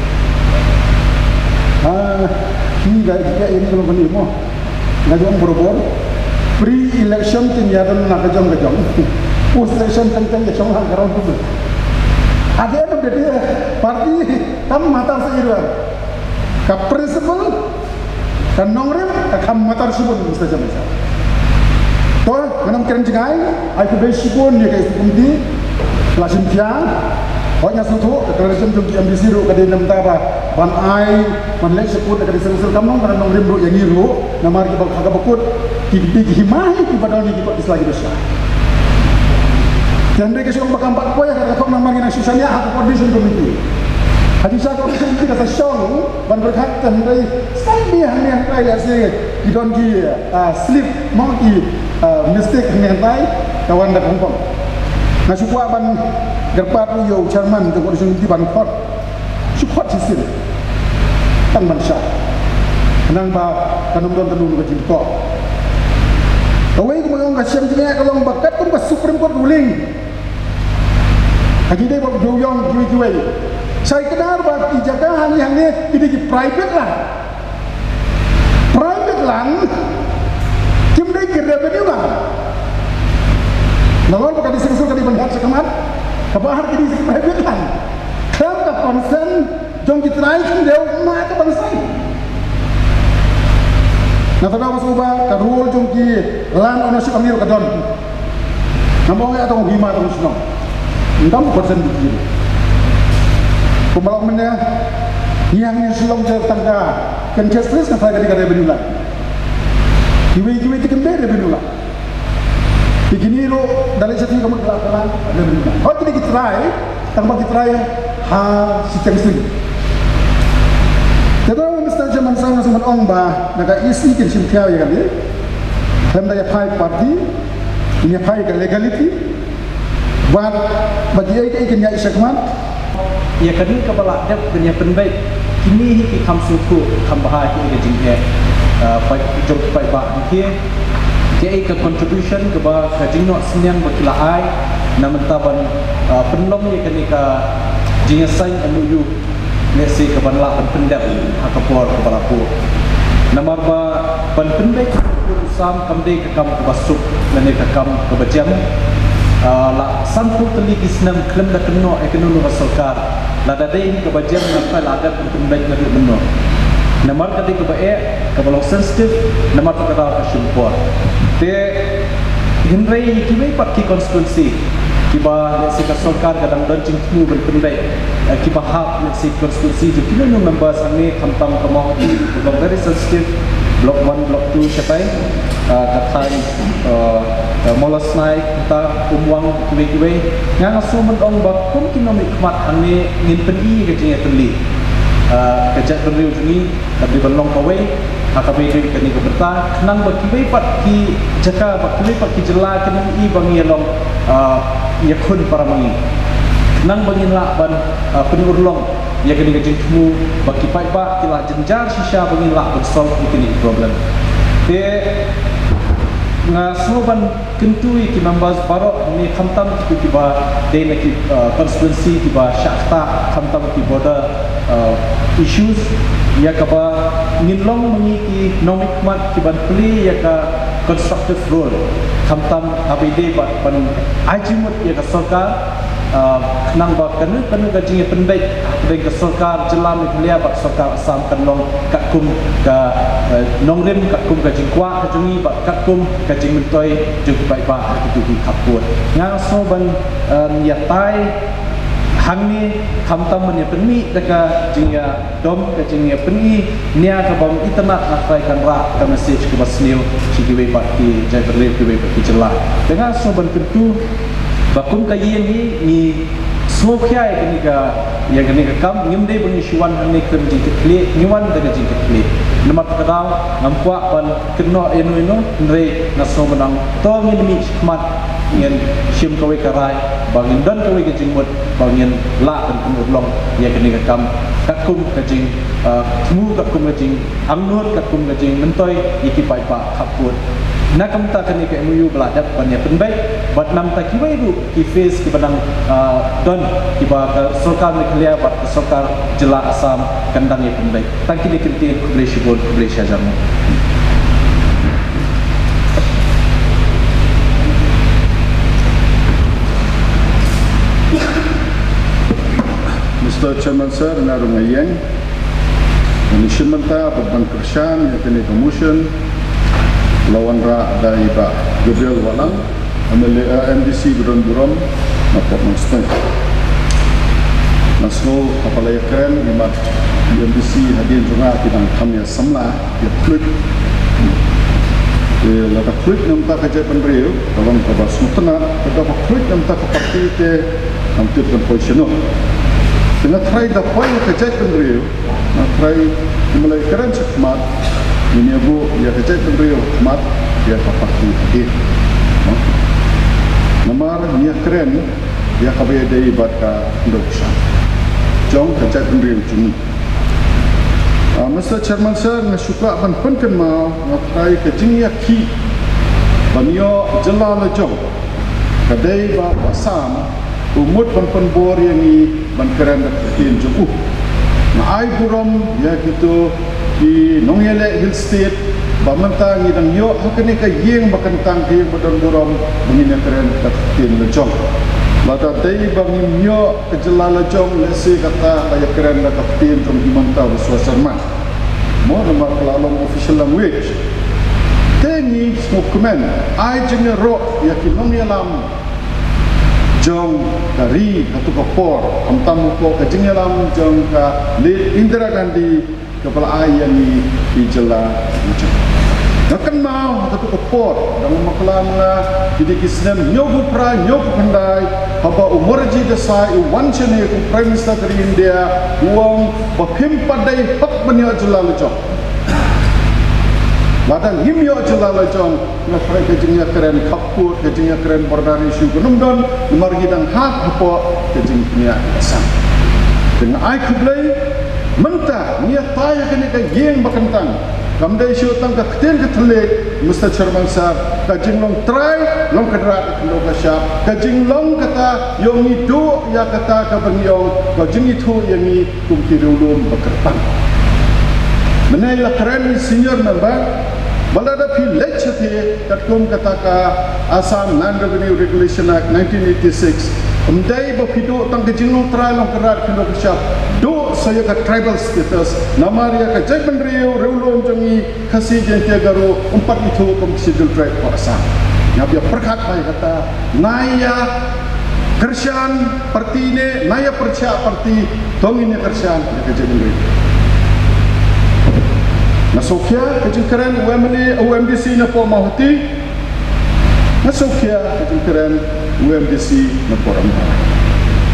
Ah, ki ga, ki ga ïa ni ka long kane mo. Nga jong borabor, pre-election kin ïa don na ka jong ka jong. Post-election teng teng ka shong ha ka rong tu. At the end of the day, party kam matter sa ïa ruh. Ka principle, ka nongrim, ka kam matter shibun, Mister Chairman Sir. To, ngan ym kren jngai, ai khublei shibun ïa ka executive committee, la shim khia. Hooid, nga sngewthuh ka coalition jong ki M D C ruh ka dei na ka bynta ba ban ai, ban leit sha pud da ka District Council, kam long ka nongrim ruh ïa ngi ruh, namar kiba ha kaba kut ki, ki, ki hima hi kiba don hi, kiba pisa kiba sha. Te hynrei ka shu long ba kam pat poi ha ka thok namar ngi nang shu shaniah ha ka coordination committee. Ha jingshisha coordination committee ka sa shong ban pyrkhat, te hynrei sngewbha hangne hangtai lehse ki don ki, ah, slip, mo, ki, ah, mistake hangne hangtai, ka wan da ka Hong Kong. Nga shu kwah ban kyrpad ruh ïa u chairman jong ka coordination committee ban khot, shu khot shisien tang ban shai, khnang ba kan ym don kano kano ka jingthoh. Kawei kumba ong ka shem jingeh ka long ba katkum ka Supreme Court ruling, ka jingdei ba u dewïong kiwei kiwei, shai kdar ba ki jaka hangne hangne ki dei ki private land. Private land kim dei ki revenue land. Nalor ba ka District Council ka dei ban hap shakhmat, kaba ar ki dei ki private land. Khlem ka consent jong ki trai ki dei ma ka ban sign. Nangta ba sngewbha ka role jong ki land ownership hangne ruh ka don. Ngam ong ïa tang u hima tang u shnong. Ngam consent ki. Kumba la ong mynne, ngi hangne Shillong te tang ka Kynshedstris, nga sa ka dei ka revenue land. Kiwei kiwei te kim dei revenue land. Te kine ruh da leit sha phi ka mut ka la ka la revenue land. Hooid, kine ki trai, tang ba ki trai ha shiteng sling. Te da Mister Chairman Sir, nga sngewbha ban ong ba na ka E C kin shim khia ïa kane. Khlem da ïa phai party, ïa phai ka legality. Bad bad ïa ka ïa ka ïa shakhmat ïa kane kaba la dep ban ïa pynbeit kine hi ki kham sngewthuh kham bha hi ka jingeh, ah, paid jong paidbah hi ki ïa ka contribution kaba ka jingnoh synñiang ba ki la ai na mynta ban, ah, pynlong ïa kane ka jingïaseng M O U. Lehse ka ban lah ban pyndep ha ka por kaba la buh. Namar ba ban pynbeit ka por u sam kam dei ka kam kaba suk lane ka kam kaba jem. Ah, la sanphew tylli ki snem khlem da kynnoh ïa kano kano ka sorkar. Lada dei hi kaba jem nangta la dep ban pynbeit naduh mynno. Namar ka dei kaba eh, kaba long sensitive, namar ka daw ka shim por. Te hynrei kiwei pat ki constituency kiba lehse ka sorkar ka dang don jing thmu ban pynbeit, eh, kiba hap lehse constituency jong kino kino members hangne khamtam ka Mawhati, ka long very sensitive, block one, block two shatai, eh, ka thaiñ, eh, eh, Mawlasnai, kata Umwang, kiwei kiwei. Nga nga sngew ban ong ba kum ki nongmihkhmat hangne ngin pyni ka jingïatylli, eh, ka jaitbynriew jong ngi, ka dei ban long kawei ha kaba ïadei kane ka bynta, khnang ba kiwei pat ki jaka, ba kiwei pat ki jylla kin ym i ba ngi ïa long, ah, ïakhun para ma ngi. Khnang ba ngin lah ban, ah, pynurlong ïa kane ka jingthmu ba ki paidbah ki la jynjar shisha ba ngin lah ban solve ïa kane ka problem. Te nga sngew ban kyntu ïa ki members baroh ne khamtam kitu kiba dei na ki, uh, constituency kiba shah ktah khamtam ki border, uh, issues, ïa kaba ngin long ma ngi ki nongmihkhmat kiban plie ïa ka constructive role khamtam haba ïadei bad ban ai jingmut ïa ka sorkar, uh, khnang ba kano kano ka jingïapynbeit hapdeng ka sorkar jylla Meghalaya bad sorkar Assam kan long katkum ka, uh, nongrim, katkum ka jingkwah ka jong ngi bad katkum ka jingmyntoi jong ki paidbah ha kitu ki khappud. Nga sngew ban, eh, ïatai hangne khamtam ban ïa pynmih da ka jingïadom, ka jingïapyni nia kaba ym itynnad, nga trai kan rah ka message kaba sniew sha kiwei pat ki jaitbynriew, kiwei pat ki jylla. Te nga sngew ban kyntu ba kum ka ïing hi ngi sngewkhia ïa kane ka, ïa kane ka kam, ngim dei ba ngi shu wan hangne khlem jingkitkhlieh, ngi wan da ka jingkitkhlieh. Namar kata ka daw ngam kwah ban kynnoh ïano ïano, hynrei nga sngew mynta to ngin mih shakhmat, ngin shim kawei ka rai ba ngin don kawei ka jingmut ba ngin lah ban pynurlong ïa kane ka kam katkum ka jing, ah, thmu, katkum ka jingangnud, katkum ka jingmyntoi ïa ki paidbah khappud. Na ka bynta kane ka M O U ba la dep ban ïa pynbeit bad na bynta kiwei ruh ki phase kiba nang, ah, don, kiba ka sorkar Meghalaya bad ka sorkar jylla Assam kan dang ïa pynbeit. Tang kine ki ktien, khublei shibun, khublei shihajar nguh. Mister Chairman Sir, nga ruh nga ïeng. Ngi shim bynta bad ban kyrshan ïa kane ka motion la wanrah da i Bah Gabriel Wahlang, M L A, eh, M D C ba don burom na Port Nongstoiñ. Nga sngew haba la ïakren, imat i M D C hadien jong nga ki dang kham ïa samla, ïa khluit. Te lada khluit na bynta ka jaitbynriew ka long kaba sngewtynnat, lada ba khluit na bynta ka party te ngam tip kan poi shano. Te nga trai da poi ïa ka jaitbynriew, nga trai, kumba la ïakren shakhmat, ngin ïa buh ïa ka jaitbynriew ha khmat, ïa ka party hadien. Namar ngi ïakren ïa kaba ïadei bad ka khyndew kshaid jong ka jaitbynriew jong ngi. Ah, Mister Chairman Sir, nga shu kwah ban pynkynmaw, nga trai ka jingïakhih ban ïoh jylla la jong ka dei ba u Assam u mut ban pynbor ïa ngi ban kren da ka ktien jong u. Nga ai burom ïa kito ki nongïaleh Hill State ba mynta ngi dang ïoh ha kane ka ïing ba kyntang, ka ïing ba don burom, ba ngin ïa kren da ka ktien la jong. Lada dei ba ngim ïoh ka jylla la jong, lehse kata la ïa kren da ka ktien jong i mynta u Swa Sharma. Mo, namar ka la long official language. Te ngi sngewkmen, ai jingïaroh ïa ki nongïalam jong ka ri ha tu ka por, khamtam hapoh ka jingïalam jong ka Late Indira Gandhi, kaba la ai ïa ngi i jylla la jong. Nga kynmaw ha tu ka por, dang bakla na ki dei ki snem hynñiewphew phra, hynñiewphew khyndai, haba u Morarji Desai u wan shane, u Prime Minister ka ri India, u ong ba phim pat dei hok ban ïoh jylla la jong. Lada ngim ïoh jylla la jong, nga kren ka jingïakren khappud, ka jingïakren border issue kan ym don, namar ngi dang hap hapoh ka jingpynïaid ka Assam. Te nga ai khublei, mynta ngi ïatai ha kane ka ïing ba kyntang. Kam dei shuh tang ka ktien ka thylliej, Mister Chairman Sir, ka jinglong trai, long kynrad ka khyndew ka shyiap, ka jinglong kata, ïoh ngi duh ïa kata kaba ngi ong, ka jingithuh ïa ngi kum ki riewlum ba kyrpang. Mynne la kren i senior member, ba lada phi leit shatei, katkum kata ka Assam Land Revenue Regulation Act nineteen eighty-six, ym dei ba phi duh tang ka jinglong trai long kynrad khyndew ka shyiap, duh sa ïa ka tribal status, namar ïa ka jaitbynriew, riewlum jong ngi, Khasi Jaiñtia Garo, ym pat ithuh kum ka Scheduled Tribe ka Assam. Nga pyrkhat ba ïa kata, na ïa kyrshan parti ne, na ïa pyrshah parti, to ngin ïa kyrshan ïa ka jaitbynriew. Nga sngewkhia ka jingkren u M L A, u M D C na poh Mawhati. Nga sngewkhia ka jingkren u M D C na poh Rambrai.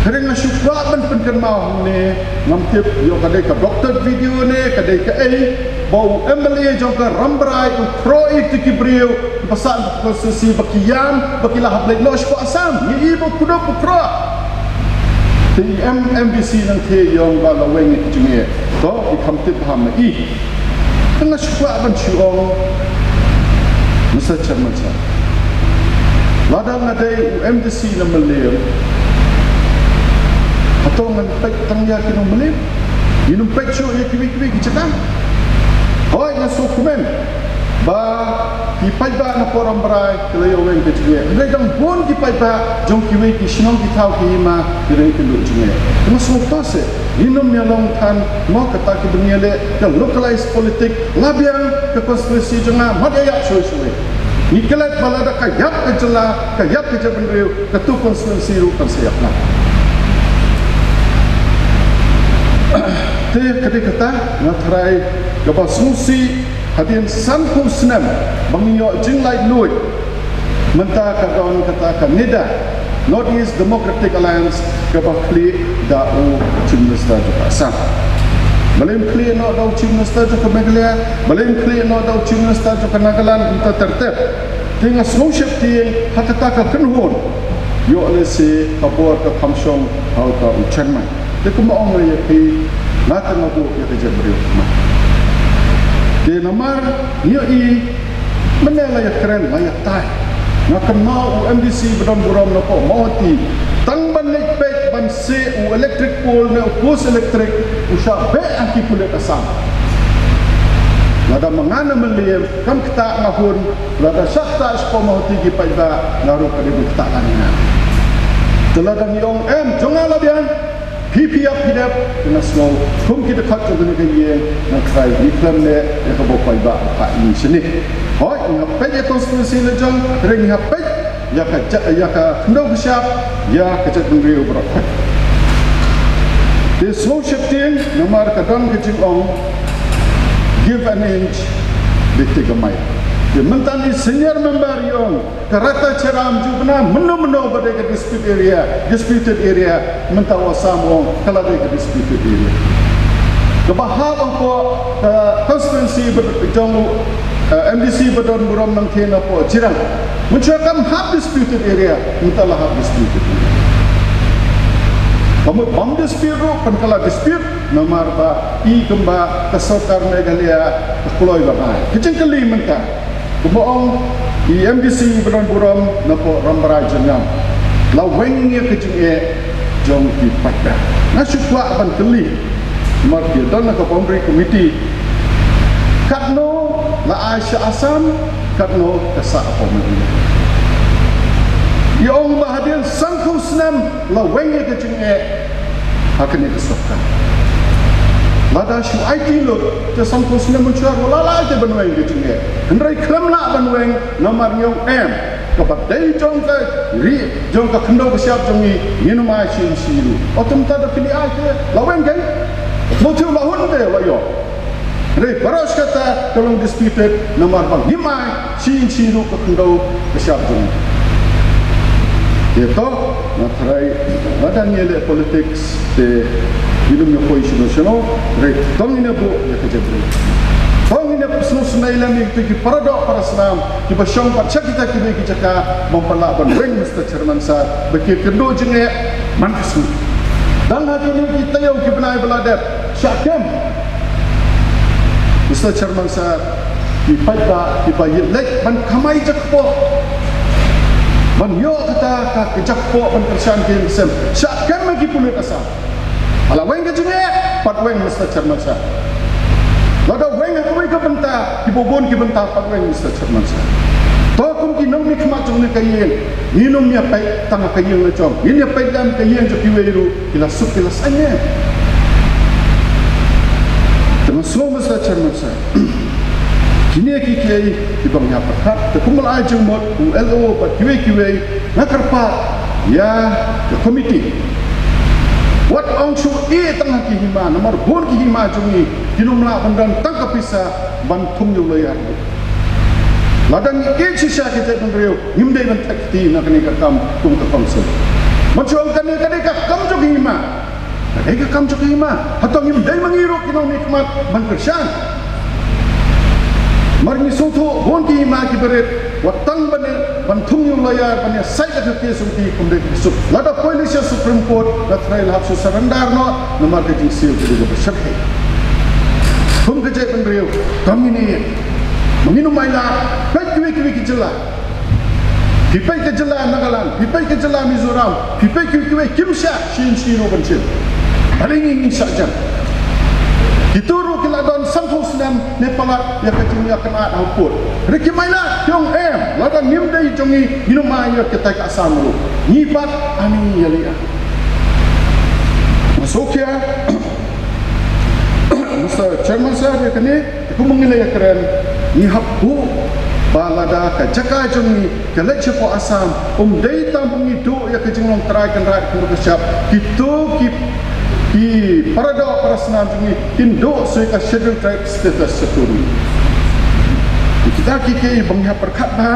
Hynrei nga shu kwah ban pynkynmaw hangne, ngam tip ïoh ka dei ka doctored video ne ka dei kaei, ba u M L A jong ka Rambrai u khroh ïa ki briew ba sah na ka constituency ba ki ïam, ba ki la hap leit noh sha Assam. Ngi i ba u kuduk u khroh. Te i M D C nangta i ong ba la weng ïa ki jingeh. To, i kham tip bha ma i. Te nga shu kwah ban shu ong, Mister Chairman Sir, lada nga dei u M D C na Mylliem, hato ngan peit tang ïa ki nong Mylliem? Ngin ym peit shuh ïa kiwei kiwei ki jaka? Hooid, nga sngewkmen ba ki paidbah na poh Rambrai ki la ïoh weng ka jingeh. Hynrei dang bun ki paidbah jong kiwei ki shnong ki thaw ki hima ki la ïoh ka jingeh. Nga sngewthuh seh, ngin ym ïalong than mo kata kiba ngi ïaleh ka localized politics, la biang ka constituency jong nga, mat ïa ïap shuwa shuwa. Ngi klet ba lada ka ïap ka jylla, ka ïap ka jaitbynriew, katu constituency ruh kan sa ïap lang. Te ka dei kata, nga tharai kaba sngewsih, hadien sanphew snem ba ngi ïoh jinglaitluid, mynta ka don kata ka NEDA, North East Democratic Alliance, kaba khlieh da u Chief Minister jong ka Assam. Balei ym khlieh noh da u Chief Minister jong ka Meghalaya, balei ym khlieh noh da u Chief Minister jong ka Nagaland, kumta ter ter. Te nga sngew sheptieng ha kata ka kynhun. Ïoh lehse ka bor ka kham shong ha uta u chairman. Te kumba ong nga ïa phi, nga tang nga buh ïa ka jaitbynriew kumne. Te namar ngi ïohi, mynne la ïakren, la ïatai. Nga kynmaw u M D C ba don burom na poh Mawhati, tang ban leit peit ban seh u electric pole ne u post electric, u shah beh ha ki pulit Assam. Lada ma nga na Mylliem, kam ktah nga hun, lada shah ktah shapoh Mawhati ki paidbah, nga ruh ka dei ban ktah lane nga. Te lada ngi ong em, jong nga la biang, phi phi ïap phi dep, te nga sngew kum ki dkhot jong kane ka ïing, nga tharai ngi khlem leh ïa kaba u paidbah u phah ïa ngi shane. Hooid, ngi hap peit ïa ka constituency la jong, hynrei ngi hap peit ïa ka ja-, ïa ka khyndew ka shyiap, ïa ka jaitbynriew baroh. Te sngew sheptieng, namar ka don ka jingong, give an inch, they take a mile. Te mynta i senior member i ong, ka Rata Cheram Jubna, mynno mynno ba dei ka dispute area, disputed area, mynta u Assam u ong ka la dei ka disputed area. Kaba hap hapoh, eh, constituency ba jong, eh, M D C ba don burom nangta na poh Jirang. Mynshuwa kam hap disputed area, mynta la hap disputed area. Ka mut bym dispute ruh, pynkylla dispute, namar ba i kumba ka sorkar Meghalaya ka kloi ba ai. Ka jingkylli mynta. Kumba ong i M D C ba don burom na poh Rambrai Jyrngam, la weng ïa ka jingeh jong ki paidbah. Nga shu kwah ban kylli, namar ki don na ka boundary committee, katno la ai sha Assam, katno ka sah hapoh Meghalaya. I ong ba hadien sanphew snem la weng ïa ka jingeh ha kane ka sorkar. Lada shu aiti lut, te sanphew snem mynshuwa ruh la lah te ban weng ka jingeh. Hynrei khlem lah ban weng, namar ngi ong em, kaba dei jong ka ri, jong ka khyndew ka shyiap jong ngi, ngin ym ai shi inch shi ruh. O, te mynta da phi ai te la weng kai. Mo, te la hun te la ïoh. Hynrei baroh shi katta ka long disputed, namar ba ngim ai shi inch shi ruh ka khyndew ka shyiap jong ngi. Te to, nga tharai, lada ngi leh politics, te ngin ym ïa poi shano shano, hynrei to ngin ïa buh ïa ka jaitbynriew. To ngin ïa sngewsynei lem Kito ki paradoh parasnam kiba shong pat sha kita kiwei ki jaka, bym pat lah ban weng, Mister Chairman Sir, ba ki kynduh jingeh man ka sngi. Dang ha kine ki taïew ki bnai ba la dep, shah kem, Mister Chairman Sir, ki paidbah kiba ïaleit ban kamai jakpoh, ban ïoh kata ka jakpoh ban kyrshan ki ïing ki sem, shah kem ki pulit Assam. Lada weng ka jingeh, pat weng, Mister Chairman Sir. Lada weng ha kawei ka bynta, kiba bun ki bynta, pat weng, Mister Chairman Sir. To kum ki nongmihkhmat jong kane ka ïing, ngin ym ïa peit tang ha ka ïing la jong, ngin ïa peit lem ka ïing jong kiwei ruh, ki la suk ki la saiñ ne. Te nga sngew, Mister Chairman Sir, kine kiei kiei kiba nga pyrkhat, te kum la ai jingmut u L O bad kiwei kiwei, nga kyrpad ïa ka komiti, wat ong shu ïeh tang ha ki hima, namar bun ki hima jong ngi kin ym lah ban don tang ka pisa ban thung ïa u lawyer. Lada ngi ïeit shisha ki jaitbynriew, ngim dei ban theh kti na kane ka kam kum ka council. Ban shu ong kane ka dei ka kam jong ki hima. Ka dei ka kam jong ki hima. Hato ngim dei ma ngi ruh ki nongmihkhmat ban kyrshan? Namar ngi sngewthuh bun ki hima kiba rit, wat tang ban ïa, ban thung ïa u lawyer, ban ïa sait da ka case jong ki, ym dei ka suk. Lada poi lei sha Supreme Court, la trai la hap shu surrender noh, namar ka jingsiew ka dei kaba shyrkhei. Kum ka jaitbynriew, kam ngin ïeit. Ma ngin ym ailad, peit kiwei kiwei ki jylla. Phi peit ka jylla Nagaland, phi peit ka jylla Mizoram, phi peit kiwei kiwei, kim shah shisien ruh ban shim. Balei ngi, ngi shah jan? Kito ruh ki la don sanphew snem ne palat ïa ka jingïakynad ha u pud. Hynrei kim ailad, ki ong em, lada ngim dei jong ngi, ngin ym ai ïa kitai ka Assam ruh. Ngi pat, ani ïa lei ah. Nga sngewkhia, Mister Chairman Sir, ïa kane, kumba ngi la ïakren, ngi hap buh ba lada ka jaka jong ngi ka leit shapoh Assam, ym dei tang ba ngi duh ïa ka jinglong trai kynrad kynrad ka shyiap, kito ki, ki paradoh parasnam jong ngi kin duh sa ïa ka Scheduled Tribe status shatu ruh. Kita kiei kiei ba ngi hap pyrkhat bha,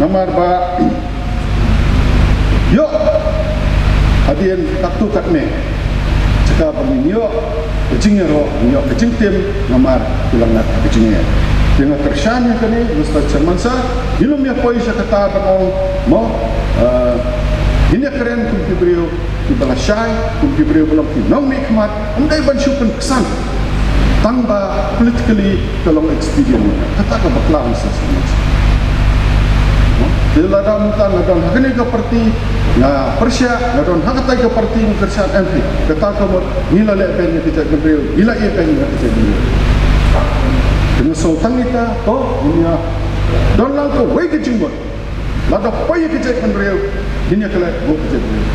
namar ba ïoh hadien katto katne, jaka ba ngin ïoh ka jingïaroh, ngin ïoh ka jingtim, namar ki la ngat ka jingeh. Te nga kyrshan ïa kane, Mister Chairman Sir, ngin ym ïa poi sha kata ban ong mo, eh, ngin ïa kren kum ki briew kiba la shai, kum ki briew ba long ki nongmihkhmat, ym dei ban shu pynksan tang ba politically ka long expedient. Kata ka bakla, Mister Chairman Sir. Te lada mynta nga don ha kane ka party nga pyrshah, nga don ha katai ka party nga kyrshan, em phi, kata ka mut ngi la leh beiñ ïa ka jaitbynriew, ngi la ïeh beiñ ïa ka jaitbynriew. Te nga sngew tang ita, to ngin ïa don lang kawei ka jingmut. Lada poi ïa ka jaitbynriew, ngin ïa klet buh ka jaitbynriew.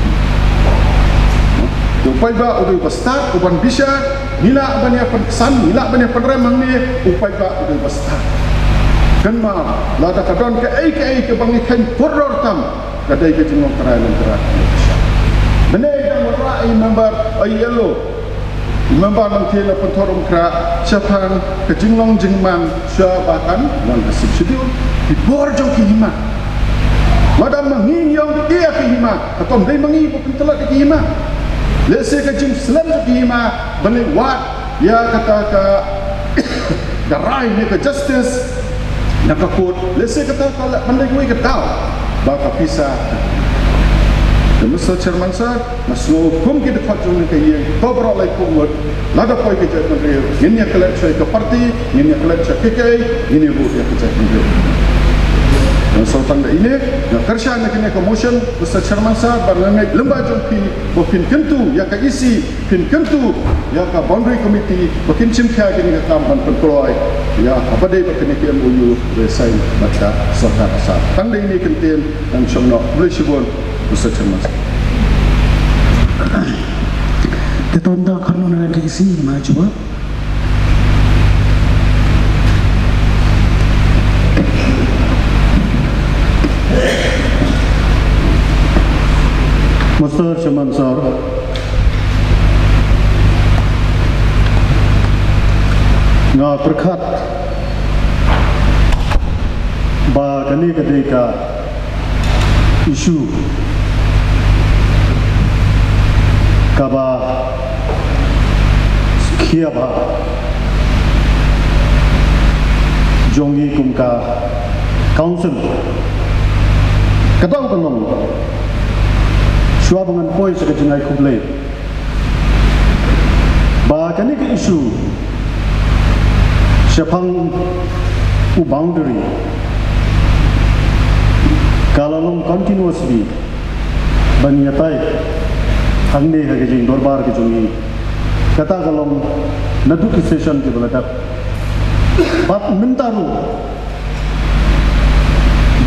Te u paidbah u dei uba stad, uban bishar, ngi lah ban ïa pynksan, ngi lah ban ïa pynrem hangne, u paidbah u dei uba stad. Kynmaw, lada ka don kaei kaei kaba ngi kheiñ kordor tam, ka dei ka jinglong trai lem trai. Mynne i dang wanrah i member, i L O. I member Nongthied na Pynthorumkhrah shaphang ka jinglong jingman shuwa ba kan wan ka Sixth Schedule. Ki bor jong ki hima. Lada ma ngi ngi ong ïa ki hima, hato ym dei ma ngi ba pyntlot ïa ki hima? Lehse ka jingslem jong ki hima ban leit wad ïa kata ka, ka rai ne ka justice na ka court, lehse kata ka lah ban dei kawei ka daw ba ka pisa. Te Mister Chairman Sir, nga sngew kum ki dkhot jong kane ka ïing, to baroh laiphew ngut, lada poi ka jaitbynriew, ngin ïa klet sha ka party, ngin ïa klet sha kiei kiei, ngin ïa buh ïa ka jaitbynriew. Nga sngew tang da ine, nga kyrshan ïa kane ka motion, Mister Chairman Sir, bad nga ngeit lyngba jong phi ba phin kyntu ïa ka E C, phin kyntu ïa ka Boundary Committee ba kin shim khia ïa kane ka kam ban pynkloi ïa kaba dei bad kane ka M O U ba sign bad ka sorkar Assam. Tang da ine kyntien, ngan shong noh. Khublei shibun, Mister Chairman. Te to mynta kano na ka E C ma jubab. Mister Chairman Sir, nga pyrkhat ba kane ka dei ka issue kaba khia bha. jong ngi kum ka council. Ka daw ka long, shuwa ba ngan poi sha ka jingai khublei, ba kane ka issue shaphang u boundary ka la long continuously ban ïatai hangne ha ka jingdorbar ka jong ngi. Kata ka long naduh ki session kiba la dep. Bad mynta ruh,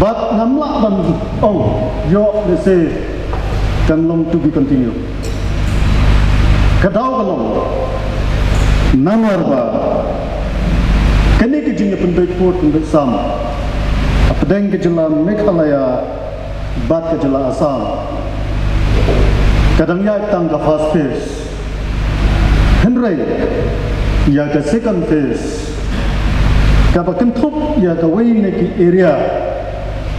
bad ngam lah ban ong ïoh lehse kan long to be continue. Ka daw ka long, namar ba kane ka jingïapynbeit pud pynbeit sam hapdeng ka jylla Meghalaya bad ka jylla Assam, ka dang ïaid tang ka first phase. Hynrei ïa ka second phase, kaba kynthup ïa kawei na ki area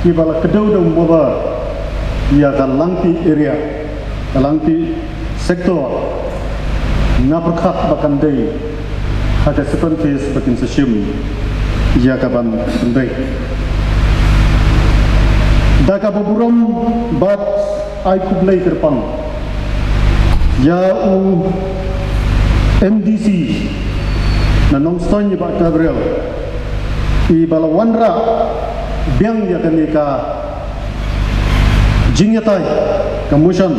kiba la kdew da u Mawbah, ïa ka Langpih area, ka Langpih sector, nga pyrkhat ba kan dei ha ka second phase ba kin sa shim ïa ka ban pynbeit. Da kaba burom bad ai khublei kyrpang ïa u MDC na Nongstoiñ, i Bah Gabriel, iba la wanrah biang ïa kane ka jingïatai ka motion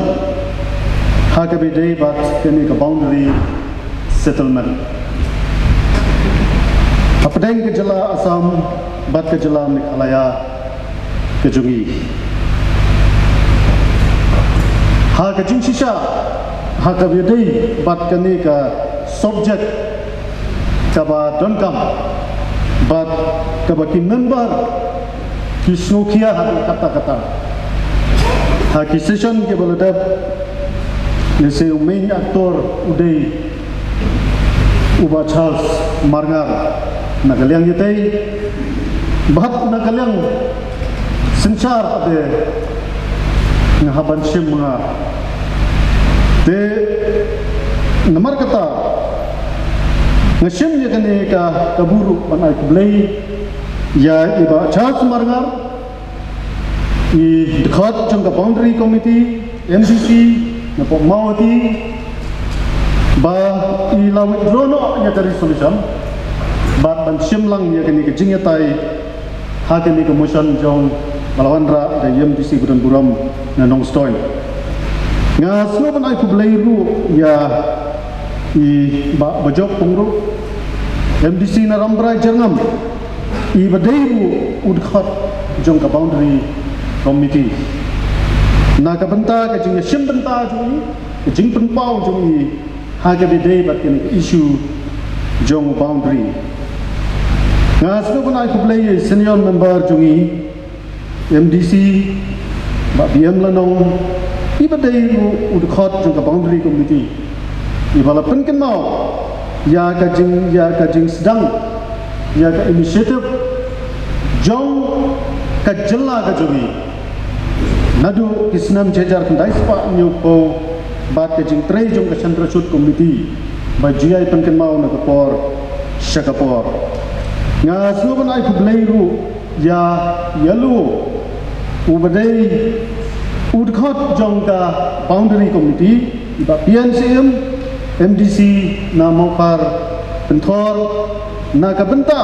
ha kaba ïadei bad kane ka boundary settlement hapdeng ka jylla Assam bad ka jylla Meghalaya ka jong ngi. Ha ka jingshisha, ha kaba ïadei bad kane ka subject kaba donkam bad kaba ki member ki sngewkhia ha katta katta ha ki session kiba la dep, lehse u main actor u dei u Bah Charles Marngar na ka liang ïatai, bad na ka liang synshar de nga hap ban shim nga. Te namar kata nga shim ïa kane ka, ka burom ban ai khublei ïa i Bah Charles Marngar, i dkhot jong ka boundary committee, MDC na pok Mawhati, ba i la withdraw noh ïa ka resolution bad ban shim lang ïa kane ka jingïatai ha kane ka motion jong ba la wanrah da i MDC ba don burom na Nongstoiñ. Nga sngewbha ban ai khublei ruh ïa i Bah Bajok Pyngrope, MDC na Rambrai Jyrngam, iba dei ruh u dkhot jong ka boundary committee, na ka bynta ka jingïashim bynta jong i, ka jingpynpaw jong i ha kaba ïadei bad kane ka issue jong boundary. Nga sngewbha ban ai khublei ïa i senior member jong i, MDC Bah B M Lanong, iba dei ruh u dkhot jong ka boundary committee, iba la pynkynmaw ïa ka jing, ïa ka jingsdang, ïa ka initiative jong ka jylla ka jong i naduh ki snem shi hajar khyndai spah hynñiewphew bad ka jingtrei jong ka Central Shute Committee ba ju ïai pynkynmaw na ka por sha ka por. Nga sngewbha ban ai khublei ruh ïa, ïa u, uba dei u dkhot jong ka boundary committee, i Bah P N Syiem, MDC na Mawkhar Pynthor, na ka bynta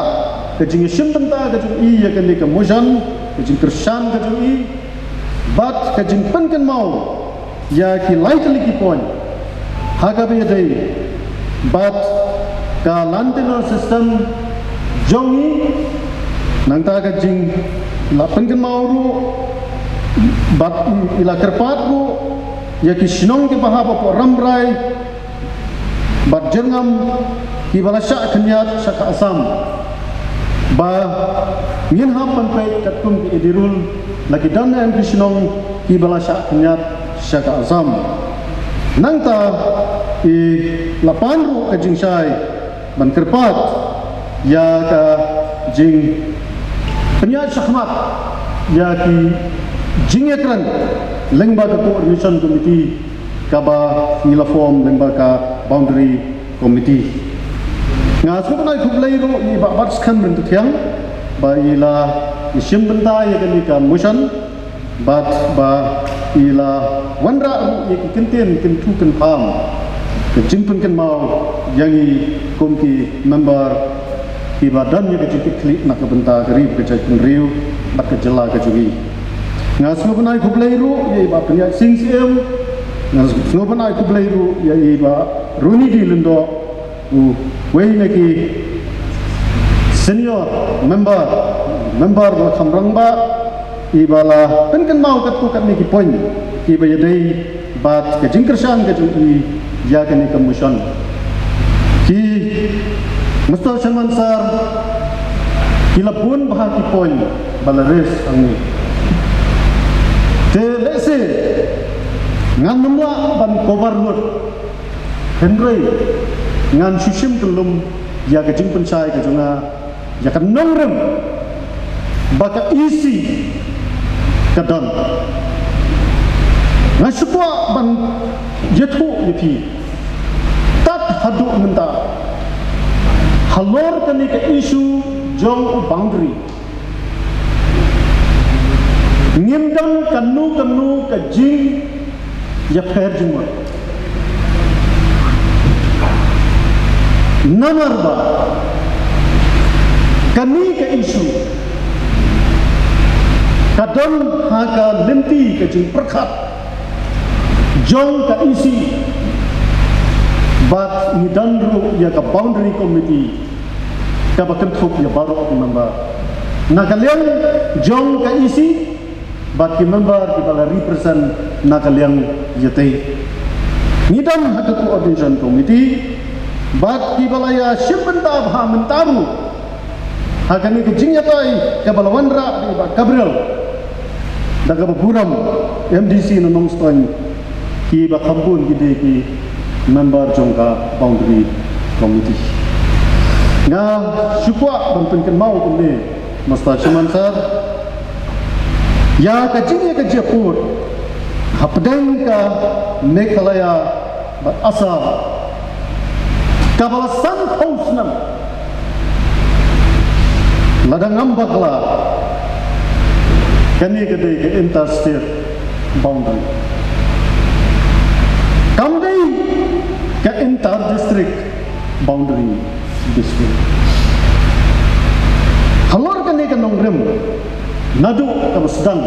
ka jingïashim bynta ka jong i ïa kane ka motion, ka jingkyrshan ka jong i bad ka jingpynkynmaw ïa ki lai tylli ki point ha kaba ïadei bad ka land tenure system jong i. Nangta ka jingla pynkynmaw ruh bad i la kyrpad ruh ïa ki shnong kiba hap hapoh Rambrai bad Jyrngam kiba la shah khyndiat sha ka Assam, ba ngin hap ban peit katkum ki Edirul, la ki don em ki shnong kiba la shah khyndiat sha ka Assam. Nangta i la pan ruh ka jingshai ban kyrpad ïa ka jingpynïaid shakhmat ïa ki jingïakren lyngba ka coordination committee kaba ngi la form lyngba ka boundary committee. Nga sngewbha ban ai khublei ruh ïa i Bah Batskhem Ryntathiang, ba i la ïashim bynta ïa kane ka motion bad ba i la wanrah ruh ïa ki kyntien kynthu kynpham ka jingpynkynmaw ïa ngi kum ki member kiba don ïa ka jingkitkhlieh na ka bynta ka ri ka jaitbynriew bad ka jylla ka jong ngi. Nga sngewbha ban ai khublei ruh ïa i Bah Pynïaid Sing Syiem, nga sngewbha ban ai khublei ruh ïa i Bah Ronnie D Lyngdoh, uwei na ki senior member, member ba kham rangbah, iba la pynkynmaw katto katne ki point kiba ïadei bad ka jingkyrshan ka jong i ïa kane ka motion. Ki, Mister Chairman Sir, ki la bun bha ki point ba la raise hangne. Te lehse ngan nym lah ban cover lut, hynrei ngan shu shim kyllum ïa ka jingpynshai ka jong nga ïa ka nongrim ba ka E C ka don. Nga shu kwah ban ïathuh ïa phi tad haduh mynta halor kane ka issue jong u boundary. Ngim don kano kano ka jingïapher jingmut. Namar ba kane ka issue ka don ha ka lynti ka jingpyrkhat jong ka E C bad ngi don ruh ïa ka boundary committee kaba kynthup ïa baroh ki member na ka liang jong ka E C bad ki member kiba la represent na ka liang ïatei. Ngi don ha ka coordination committee bad kiba la ïashim bynta bha mynta ruh ha kane ka jingïatai kaba la wanrah da i Bah Gabriel da kaba burom, M D C na Nongstoiñ, kiba kham bun ki dei ki member jong ka boundary committee. Nga shu kwah ban pynkynmaw kumne, Mister Chairman Sir, ïa ka jingïakajia pud hapdeng ka Meghalaya bad Assam kaba la sanphew snem lada ngam bakla, kane ka dei ka interstate boundary, kam dei ka inter-district boundary dispute. Halor kane ka nongrim naduh kaba sdang,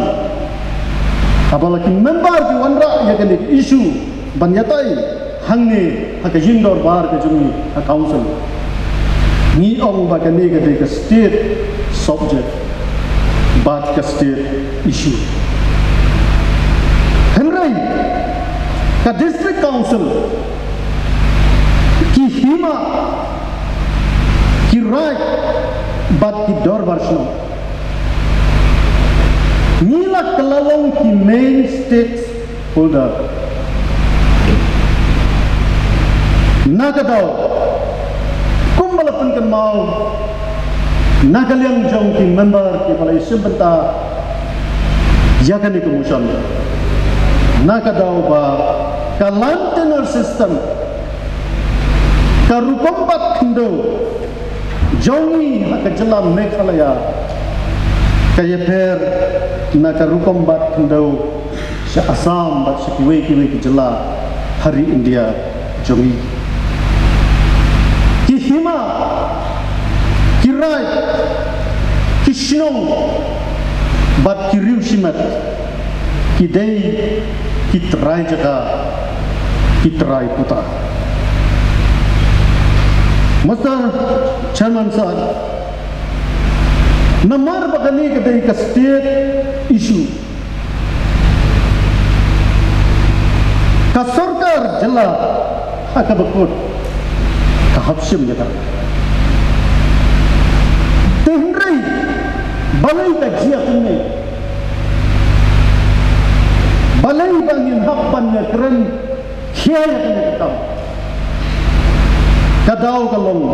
haba la ki member ki wanrah ïa kane ka issue ban ïatai hangne ha ka jingdorbar ka jong ngi ha council, ngi ong ba kane ka dei ka state subject bad ka state issue. Hynrei ka district council ki hima, ki raid bad ki dorbar shnong, ngi la kylla long ki main stakeholder. Na ka daw, kumba la pynkynmaw na ka liang jong ki member kiba la ïashim bynta ïa kane ka motion, na ka daw ba ka land tenure system, ka rukom bat khyndew jong ngi ha ka jylla Meghalaya, ka ïapher na ka rukom bat khyndew sha Assam bad sha kiwei kiwei ki jylla ha ri India jong ngi. Ki hima, ki raid, ki shnong bad ki riew shimet ki dei ki trai jaka, ki trai puta. Mister Chairman Sir, namar ba kane ka dei ka state issue, ka sorkar jylla ha kaba kut ka hap shim ïa ka. Te hynrei balei ka jia kumne? Balei ba ngin hap ban ïakren khia ïa kane ka kam? Ka daw ka long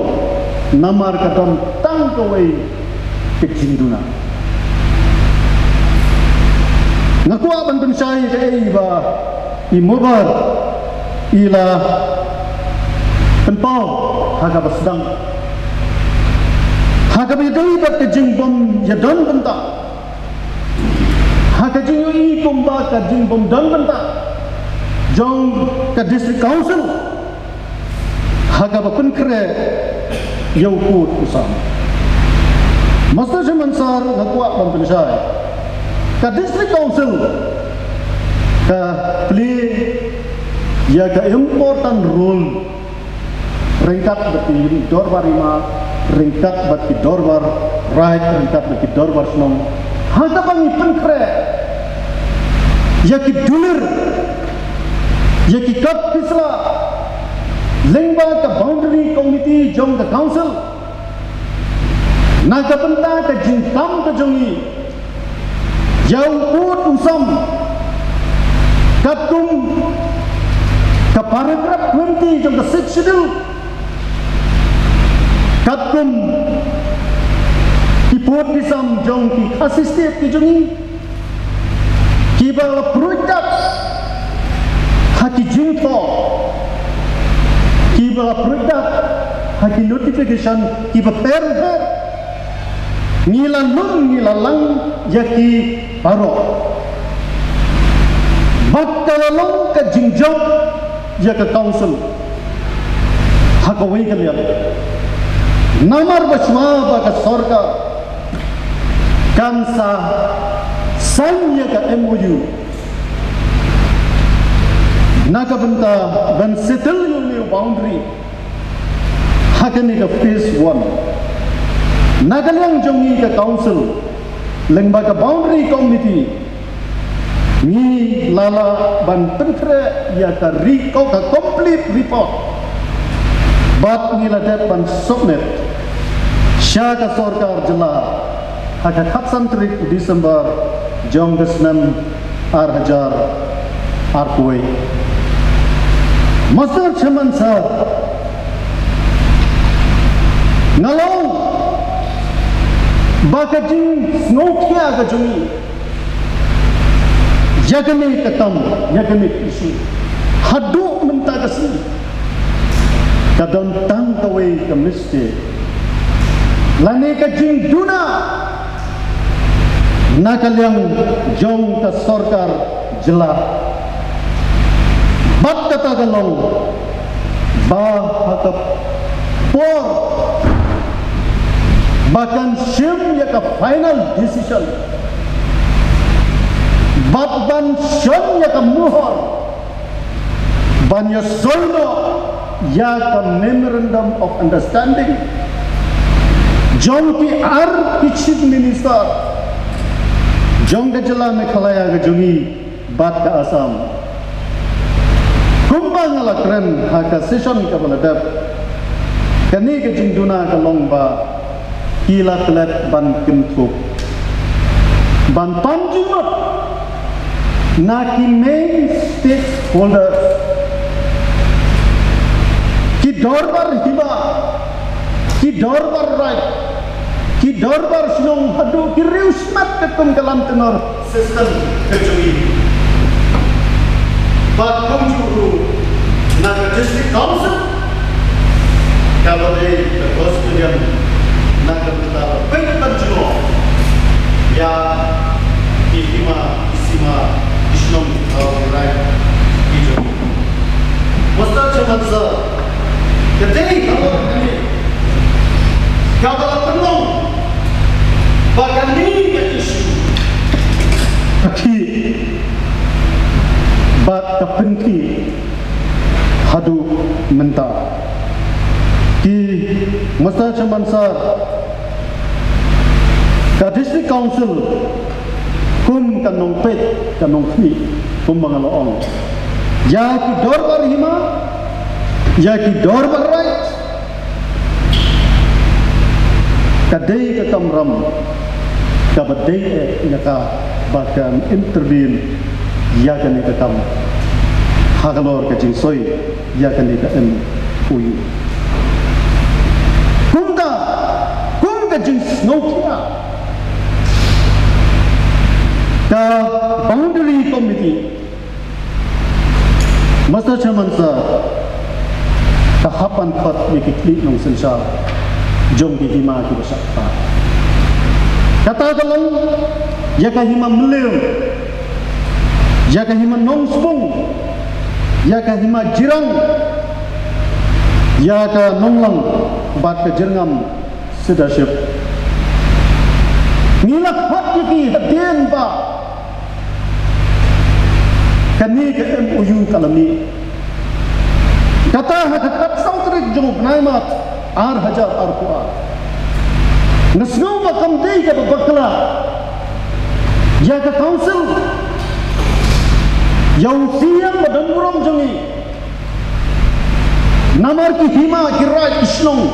namar ka don tang kawei ka jingduna. Nga kwah ban pynshai kaei ba i Mobar i la pynpaw ha kaba sdang. Kaba ïadei bad ka jingbym ïadon bynta, ha ka jingïohi kumba ka jingbym don bynta jong ka District Council, ha kaba pynkhreh ïa u pud u sam. Mister Chairman Sir, nga kwah ban pynshai, ka District Council ka play ïa ka important role ryngkat bad ki dorbar hima, ryngkat bad ki dorbar raid, ryngkat bad ki dorbar shnong, ha kaba ngi pynkhreh ïa ki dulir, ïa ki kot ki sla lyngba ka boundary committee jong ka council, na ka bynta ka jingkam ka jong ngi ïa u pud u sam, katkum ka paragraph twenty jong ka Sixth Schedule, katkum ki pud ki sam jong ki Khasi State ki jong ngi, kiba la pruid dak ha ki jingthoh, kiba la pruid dak ha ki notification kiba pher pher. Ngi la lum, ngi la lang ïa ki baroh. Bad ka la long ka jingjop ïa ka council ha kawei ka liang. Namar ba shuwa ba ka sorkar kan sa sign ïa ka M O U na ka bynta ban settle ïa une u boundary ha kane ka phase one. Na ka liang jong ngi ka council, lyngba ka boundary committee, ngi la lah ban pynkhreh ïa ka ri-, ka complete report. Bad ngi la dep ban submit sha ka sorkar jylla ha ka khatsan tarik December jong ka snem ar hajar arphew. Mister Chairman Sir, nga long ba ka jingsngewkhia ka jong ngi ïa kane ka kam, ïa kane ka issue, haduh mynta ka sngi ka don tang kawei ka mistake lane ka jingduna na ka liang jong ka sorkar jylla. Bad kata ka long ba ha ka por ba kan shim ïa ka final decision bad ban shon ïa ka muhor ban ïa soi noh ïa ka Memorandum of Understanding jong ki ar ki Chief Minister jong ka jylla Meghalaya ka jong ngi bad ka Assam. Kumba nga la kren ha ka session kaba la dep, kane ka jingduna ka long ba ki la klet ban kynthup, ban pynjynjar na ki main stakeholders, ki dorbar hima, ki dorbar raid, ki dorbar shnong haduh ki riewsmat katkum ka Lamtenor system ka jong ngi. Bad kumjuh ruh na ka District Council kaba dei ka custodian na ka bynta ban peit ban jngoh ïa ki hima ki sima ki shnong ki thaw ki raid ki jong ngi. Mister Chairman Sir, ka dei ka long kane kaba la pynlong ba kane ka issue ka khih bad ka pynkhih haduh mynta. Ki Mister Chairman Sir, ka District Council kum ka nongpeit ka nongkhmih, kumba nga la ong, ïa ki dorbar hima, ïa ki dorbar raid, ka dei ka kamram kaba dei eh ïa ka ba kan intervene ïa kane ka kam halor ka jingsoi ïa kane ka M O U. Kumta, kum ka jingsngewkhia ka Boundary Committee, Mister Chairman Sir, ka hap ban khot ïa ki khlieh nongsynshar jong ki hima kiba shah kha. Kata ka long ïa ka hima Mylliem, ïa ka hima Nongspung, ïa ka hima Jirang, ïa ka Nonglang bad ka Jyrngam Sirdarship. Ngi la khot ïa ki hadien ba kane ka M O U ka la mih. Kata ha ka khatsaw tarik jong u bnai March ar hajar arphew ar. Nga sngew ba kam dei kaba bakla ïa ka council, ïa u C M ba donburom jong ngi. Namar ki hima ki raid ki shnong,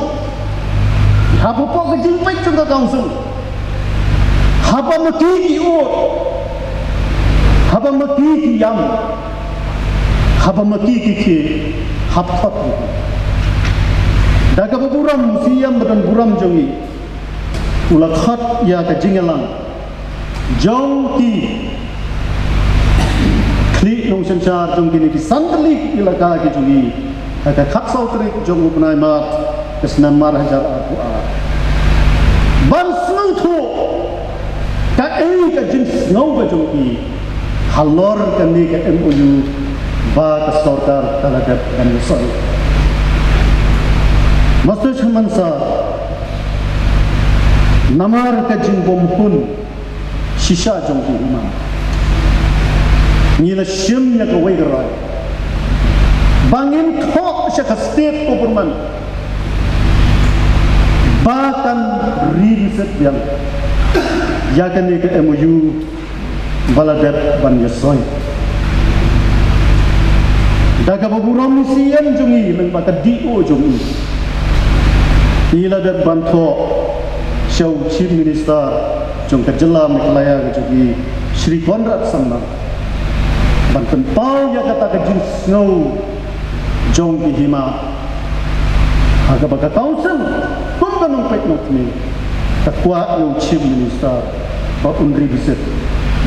hapoh ka jingpeit jong ka council, haba ma ki ki ud, haba ma ki ki ïam, haba ma ki ki khie, hap khot. Da kaba burom, C M ba donburom jong ngi u la khot ïa ka jingïalang jong ki khlieh nongsynshar jong kine ki san tylli ki elaka ki jong ngi ha ka khatsaw tarik jong u bnai March ka snem ar hajar arphew ar. Ban sngewthuh kaei ka jingsngew ka jong ki halor kane ka M O U ba ka sorkar ka la dep ban ïasoi. Master Chairman Sir, namar ka jingbymhun shisha jong ki hima, ngi la shim ïa kawei ka rai ba ngin thoh sha ka state government ba kan revisit biang ïa kane ka M O U ba la dep ban ïasoi. Da kaba burom, C M jong ngi lyngba ka D O jong ngi, i la dep ban thoh sha u Chief Minister jong ka jylla Meghalaya ka jong ngi, Shri Conrad Sangma, ban pynpaw ïa kata ka jingsngew jong ki hima ha kaba ka council kum ka nongpeit nongkmie ka kwah ïa u Chief Minister ba un revisit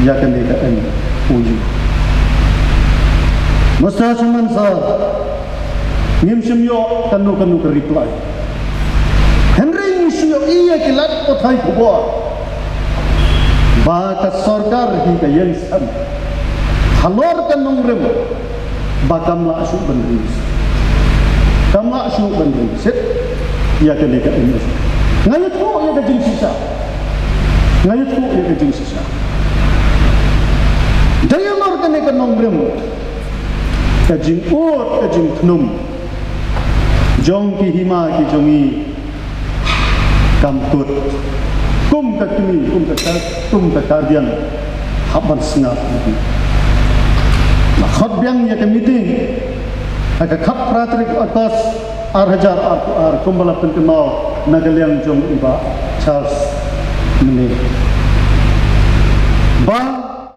ïa kane ka M O U. Master Chairman Sir, ngim shym ïoh kano kano ka reply. Hynrei ngi shu ïohi ïa ki lad pathai khubor ba ka sorkar hi ka ïeng halor ka nongrim ba kam lah shuh ban revisit. Kam lah shuh ban revisit ïa kane ka M O U. Nga ïathuh ïa ka jingshisha. Nga ïathuh ïa ka jingshisha. Dei halor kane ka nongrim, ka jingud, ka jingthnum jong ki hima ki jong ngi kam kut. Kum ka kmie, kum ka, kum ka guardian, hap ban sngap. La khot biang ïa ka meeting ha ka khatphra tarik August ar hajar arphew ar, kumba la pynkynmaw na ka liang jong i Bah Charles mynne, ba